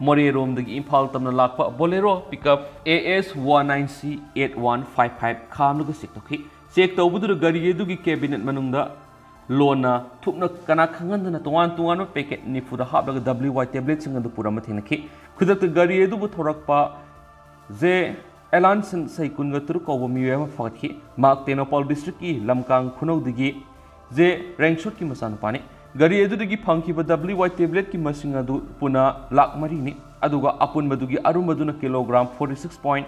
ꯃꯣꯔꯦꯔꯣꯝꯗꯒꯤ ꯏꯝꯐꯥꯜ ꯇꯝꯅ ꯂꯥꯛꯄ Bolero pickup A S one nine C eight one five five ꯈꯥꯝꯂꯒ check ꯇꯧꯈꯤ꯫ Check ꯇꯧꯕꯗꯨꯗ ꯒꯥꯔꯤ ꯑꯗꯨꯒꯤ cabinet ꯃꯅꯨꯡꯗ ꯂꯣꯟꯅ ꯊꯨꯞꯅ ꯀꯅꯥ ꯈꯪꯍꯟꯗꯅ ꯇꯣꯉꯥꯟ ꯇꯣꯉꯥꯟꯕ packet ꯅꯤꯐꯨꯗ ꯍꯥꯞꯂꯒ W Y tablet ꯁꯤꯡ ꯑꯗꯨ ꯄꯨꯔꯝꯕ ꯊꯦꯡꯅꯈꯤ꯫ ꯈꯨꯗꯛꯇ ꯒꯥꯔꯤ ꯑꯗꯨꯕꯨ ꯊꯧꯔꯛꯄ J ꯑꯦꯂꯥꯟꯁꯟ ꯁꯩ ꯀꯨꯟꯒ ꯇꯔꯨꯛ ꯀꯧꯕ ꯃꯤꯑꯣꯏ ꯑꯃ ꯐꯥꯒꯠꯈꯤ꯫ ꯃꯍꯥꯛ ꯇꯦꯡꯅꯧꯄꯥꯜ district ꯀꯤ ꯂꯝꯀꯥꯡ ꯈꯨꯅꯧꯗꯒꯤ J ꯔꯦꯡꯁꯣꯠꯀꯤ ꯃꯆꯥꯅꯨꯄꯥꯅꯤ꯫ ꯒꯥꯔꯤ ꯑꯗꯨꯗꯒꯤ ꯐꯪꯈꯤꯕ W Y tablet ꯀꯤ ꯃꯁꯤꯡ ꯑꯗꯨ ꯄꯨꯟꯅ ꯂꯥꯛ ꯃꯔꯤꯅꯤ, ꯑꯗꯨꯒ ꯑꯄꯨꯟꯕꯗꯨꯒꯤ ꯑꯔꯨꯝꯕꯗꯨꯅ kilogram forty six point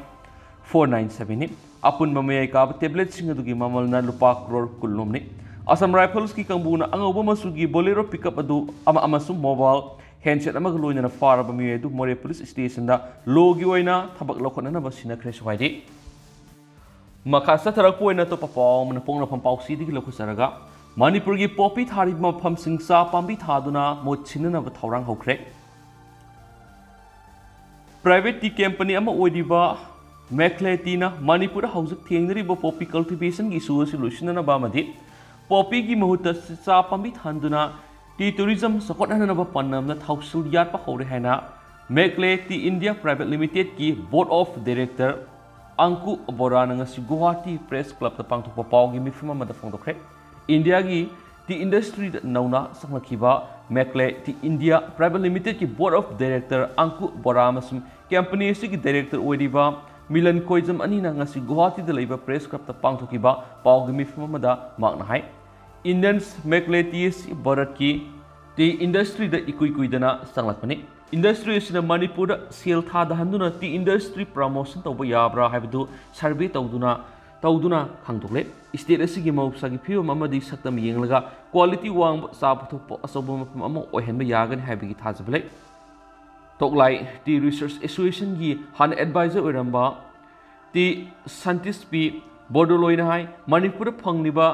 four nine seven ꯅꯤ꯫ ꯑꯄꯨꯟꯕ ꯃꯌꯥꯏ ꯀꯥꯕ tablet ꯁꯤꯡ ꯑꯗꯨꯒꯤ ꯃꯃꯜꯅ ꯂꯨꯄꯥ ꯀ꯭ꯔꯣꯔ ꯀꯨꯟ ꯂꯣꯝꯅꯤ꯫ Assam Rifles ꯀꯤ ꯀꯥꯡꯕꯨꯅ ꯑꯉꯧꯕ ꯃꯆꯨꯒꯤ Bolero pickup ꯑꯗꯨ ꯑꯃ ꯑꯃꯁꯨꯡ mobile handset ꯑꯃꯒ ꯂꯣꯏꯅꯅ ꯐꯥꯔꯕ ꯃꯤꯑꯣꯏ ꯑꯗꯨ ꯃꯣꯔꯦ police station ꯗ law ꯒꯤ ꯑꯣꯏꯅ ꯊꯕꯛ ꯂꯧꯈꯠꯅꯅꯕ ꯁꯤꯟꯅꯈ꯭ꯔꯦꯁꯨ ꯍꯥꯏꯔꯤ꯫ ꯃꯈꯥ ꯆꯠꯊꯔꯛꯄ ꯑꯣꯏꯅ ꯑꯇꯣꯞꯄ ꯄꯥꯎ ꯑꯃꯅ ꯄꯣꯛꯅꯐꯝ ꯄꯥꯎꯆꯦꯗꯒꯤ ꯂꯧꯈꯠꯆꯔꯒ, ꯃꯅꯤꯄꯨꯔꯒꯤ ꯄꯣꯄꯤ ꯊꯥꯔꯤꯕ ꯃꯐꯝꯁꯤꯡ ꯆꯥ ꯄꯥꯝꯕꯤ ꯊꯥꯗꯨꯅ ꯃꯍꯨꯠ ꯁꯤꯟꯅꯅꯕ ꯊꯧꯔꯥꯡ ꯍꯧꯈ꯭ꯔꯦ꯫ Private ꯀꯤ company ꯑꯃ ꯑꯣꯏꯔꯤꯕ ꯃꯦꯀ꯭ꯂꯦꯇꯤꯅ ꯃꯅꯤꯄꯨꯔꯗ ꯍꯧꯖꯤꯛ ꯊꯦꯡꯅꯔꯤꯕ ꯄꯣꯄꯤ cultivation ꯒꯤ issue ꯑꯁꯤ ꯂꯣꯏꯁꯤꯟꯅꯅꯕ ꯑꯃꯗꯤ ꯄꯣꯄꯤꯒꯤ ꯃꯍꯨꯠꯇ ꯆꯥ ꯄꯥꯝꯕꯤ ꯊꯥꯍꯟꯗꯨꯅ Tea tourism ꯆꯥꯎꯈꯠꯍꯟꯅꯕ ꯄꯥꯟꯗꯝꯅ ꯊꯧꯁꯤꯜ ꯌꯥꯠꯄ ꯍꯧꯔꯦ ꯍꯥꯏꯅ Meglay Tea India Private Limited ꯀꯤ Board of Director ꯑꯪꯀꯨ ꯕꯣꯔꯥꯅ ꯉꯁꯤ ꯒꯨꯋꯥꯍꯥꯇꯤ Press Club ꯇ ꯄꯥꯡꯊꯣꯛꯄ ꯄꯥꯎꯒꯤ ꯃꯤꯐꯝ ꯑꯃꯗ ꯐꯣꯡꯗꯣꯛꯈ꯭ꯔꯦ꯫ ꯏꯟꯗꯤꯌꯥꯒꯤ tea industry ꯗ ꯅꯧꯅ ꯆꯪꯂꯛꯈꯤꯕ Meglay Tea India Private Limited ꯀꯤ Board of Director ꯑꯪꯀꯨ ꯕꯣꯔꯥ ꯑꯃꯁꯨꯡ company ꯑꯁꯤꯒꯤ director ꯑꯣꯏꯔꯤꯕ ꯃꯤꯂꯟ ꯀꯣꯏꯖꯝ ꯑꯅꯤꯅ ꯉꯁꯤ ꯒꯨꯋꯥꯍꯥꯇꯤꯗ ꯂꯩꯕ Press Club ꯇ ꯄꯥꯡꯊꯣꯛꯈꯤꯕ ꯄꯥꯎꯒꯤ ꯃꯤꯐꯝ ꯑꯃꯗ ꯃꯍꯥꯛꯅ ꯍꯥꯏ, Indians Meglay Tea ꯑꯁꯤ ꯚꯥꯔꯠꯀꯤ tea industry ꯗ ꯏꯀꯨꯏ ꯀꯨꯏꯗꯅ ꯆꯪꯂꯛꯄꯅꯤ꯫ Industry ꯑꯁꯤꯅ ꯃꯅꯤꯄꯨꯔꯗ ꯁꯦꯜ ꯊꯥꯗꯍꯟꯗꯨꯅ tea industry promotion ꯇꯧꯕ ꯌꯥꯕ꯭ꯔꯥ ꯍꯥꯏꯕꯗꯨ survey ꯇꯧꯗꯨꯅ, ꯇꯧꯗꯨꯅ ꯈꯪꯗꯣꯛꯂꯦ꯫ State ꯑꯁꯤꯒꯤ ꯃꯍꯧꯁꯥꯒꯤ ꯐꯤꯕꯝ ꯑꯃꯗꯤ ꯁꯛꯇꯝ ꯌꯦꯡꯂꯒ quality ꯋꯥꯡꯕ ꯆꯥ ꯄꯨꯊꯣꯛꯄ ꯑꯆꯧꯕ ꯃꯐꯝ ꯑꯃ ꯑꯣꯏꯍꯟꯕ ꯌꯥꯒꯅꯤ ꯍꯥꯏꯕꯒꯤ ꯊꯥꯖꯕ ꯂꯩ꯫ ꯇꯣꯛꯂꯥꯏ Tea Research Association ꯒꯤ ꯍꯥꯟꯅ advisor ꯑꯣꯏꯔꯝꯕ tea scientist ꯄꯤ ꯕꯣꯔꯗꯣꯂꯣꯏꯅ ꯍꯥꯏ, ꯃꯅꯤꯄꯨꯔꯗ ꯐꯪꯂꯤꯕ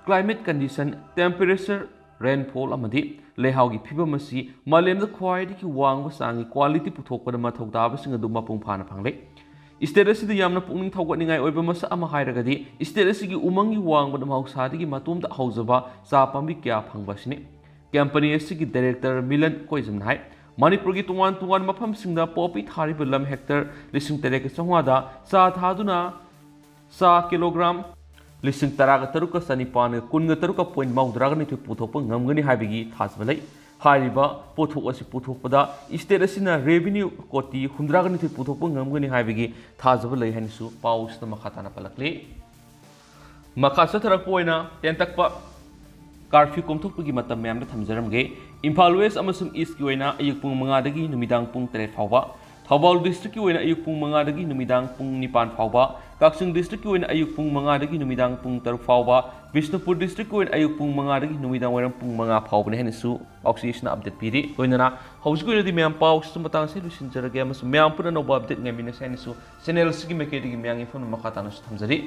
climate condition, temperature, rainfall ꯑꯃꯗꯤ ꯂꯩꯍꯥꯎꯒꯤ ꯐꯤꯕꯝ ꯑꯁꯤ ꯃꯥꯂꯦꯝꯗ ꯈ꯭ꯋꯥꯏꯗꯒꯤ ꯋꯥꯡꯕ ꯆꯥꯡꯒꯤ quality ꯄꯨꯊꯣꯛꯄꯗ ꯃꯊꯧ ꯇꯥꯕꯁꯤꯡ ꯑꯗꯨ ꯃꯄꯨꯡ ꯐꯥꯅ ꯐꯪꯂꯦ꯫ State ꯑꯁꯤꯗ ꯌꯥꯝꯅ ꯄꯨꯛꯅꯤꯡ ꯊꯧꯒꯠꯅꯤꯡꯉꯥꯏ ꯑꯣꯏꯕ ꯃꯁꯛ ꯑꯃ ꯍꯥꯏꯔꯒꯗꯤ state ꯑꯁꯤꯒꯤ ꯎꯃꯪꯒꯤ ꯋꯥꯡꯃꯗ ꯃꯍꯧꯁꯥꯗꯒꯤ ꯃꯇꯣꯝꯇ ꯍꯧꯖꯕ ꯆꯥ ꯄꯥꯝꯕꯤ ꯀꯌꯥ ꯐꯪꯕ ꯑꯁꯤꯅꯤ꯫ Company ꯑꯁꯤꯒꯤ director ꯃꯤꯂꯟ ꯀꯣꯏꯖꯝꯅ ꯍꯥꯏ, ꯃꯅꯤꯄꯨꯔꯒꯤ ꯇꯣꯉꯥꯟ ꯇꯣꯉꯥꯟꯕ ꯃꯐꯝꯁꯤꯡꯗ poppy ꯊꯥꯔꯤꯕ ꯂꯝ hectare ꯂꯤꯁꯤꯡ ꯇꯔꯦꯠꯀ ꯆꯥꯝꯃꯉꯥꯗ ꯆꯥ ꯊꯥꯗꯨꯅ ꯆꯥ kilogram ꯂꯤꯁꯤꯡ ꯇꯔꯥꯒ ꯇꯔꯨꯛꯀ ꯆꯅꯤꯄꯥꯟꯒ ꯀꯨꯟꯒ ꯇꯔꯨꯛꯀ point ꯃꯧꯗ꯭ꯔꯥꯒ ꯅꯤꯊꯣꯏ ꯄꯨꯊꯣꯛꯄ ꯉꯝꯒꯅꯤ ꯍꯥꯏꯕꯒꯤ ꯊꯥꯖꯕ ꯂꯩ꯫ ꯍꯥꯏꯔꯤꯕ ꯄꯣꯠꯊꯣꯛ ꯑꯁꯤ ꯄꯨꯊꯣꯛꯄꯗ state ꯑꯁꯤꯅ revenue ꯀꯣꯇꯤ ꯍꯨꯝꯗ꯭ꯔꯥꯒ ꯅꯤꯊꯣꯏ ꯄꯨꯊꯣꯛꯄ ꯉꯝꯒꯅꯤ ꯍꯥꯏꯕꯒꯤ ꯊꯥꯖꯕ ꯂꯩ ꯍꯥꯏꯅꯁꯨ ꯄꯥꯎ ꯑꯁꯤꯗ ꯃꯈꯥ ꯇꯥꯅ ꯄꯜꯂꯛꯂꯤ꯫ ꯃꯈꯥ ꯆꯠꯊꯔꯛꯄ ꯑꯣꯏꯅ ꯇꯦꯟꯇꯛꯄ curfew ꯀꯣꯝꯊꯣꯛꯄꯒꯤ ꯃꯇꯝ ꯃꯌꯥꯝꯗ ꯊꯝꯖꯔꯝꯒꯦ꯫ ꯏꯝꯐꯥꯜ West ꯑꯃꯁꯨꯡ East ꯀꯤ ꯑꯣꯏꯅ ꯑꯌꯨꯛ ꯄꯨꯡ ꯃꯉꯥꯗꯒꯤ ꯅꯨꯃꯤꯗꯥꯡ ꯄꯨꯡ ꯇꯔꯦꯠ ꯐꯥꯎꯕ, ꯊꯧꯕꯥꯜ district ꯀꯤ ꯑꯣꯏꯅ ꯑꯌꯨꯛ ꯄꯨꯡ ꯃꯉꯥꯗꯒꯤ ꯅꯨꯃꯤꯗꯥꯡ ꯄꯨꯡ ꯅꯤꯄꯥꯟ ꯐꯥꯎꯕ, ꯀꯛꯆꯤꯡ district ꯀꯤ ꯑꯣꯏꯅ ꯑꯌꯨꯛ ꯄꯨꯡ ꯃꯉꯥꯗꯒꯤ ꯅꯨꯃꯤꯗꯥꯡ ꯄꯨꯡ ꯇꯔꯨꯛ ꯐꯥꯎꯕ, ꯕꯤꯁꯅꯨꯄꯨꯔ district ꯀꯤ ꯑꯣꯏꯅ ꯑꯌꯨꯛ ꯄꯨꯡ ꯃꯉꯥꯗꯒꯤ ꯅꯨꯃꯤꯗꯥꯡ ꯋꯥꯏꯔꯝ ꯄꯨꯡ ꯃꯉꯥ ꯐꯥꯎꯕꯅꯤ ꯍꯥꯏꯅꯁꯨ ꯄꯥꯎꯆꯦ ꯑꯁꯤꯅ update ꯄꯤꯔꯤ꯫ ꯂꯣꯏꯅꯅ ꯍꯧꯖꯤꯛꯀꯤ ꯑꯣꯏꯅꯗꯤ ꯃꯌꯥꯝ ꯄꯥꯎ ꯑꯁꯤꯒꯤ ꯃꯇꯥꯡꯁꯦ ꯂꯣꯏꯁꯤꯟꯖꯔꯒꯦ ꯑꯃꯁꯨꯡ ꯃꯌꯥꯝ ꯄꯨꯟꯅ ꯑꯅꯧꯕ update ꯉꯥꯏꯃꯤꯟꯅꯁꯤ ꯍꯥꯏꯅꯁꯨ channel ꯑꯁꯤꯒꯤ ꯃꯥꯏꯀꯩꯗꯒꯤ ꯃꯌꯥꯝꯒꯤ ꯃꯐꯝꯗ ꯃꯈꯥ ꯇꯥꯅꯁꯨ ꯊꯝꯖꯔꯤ꯫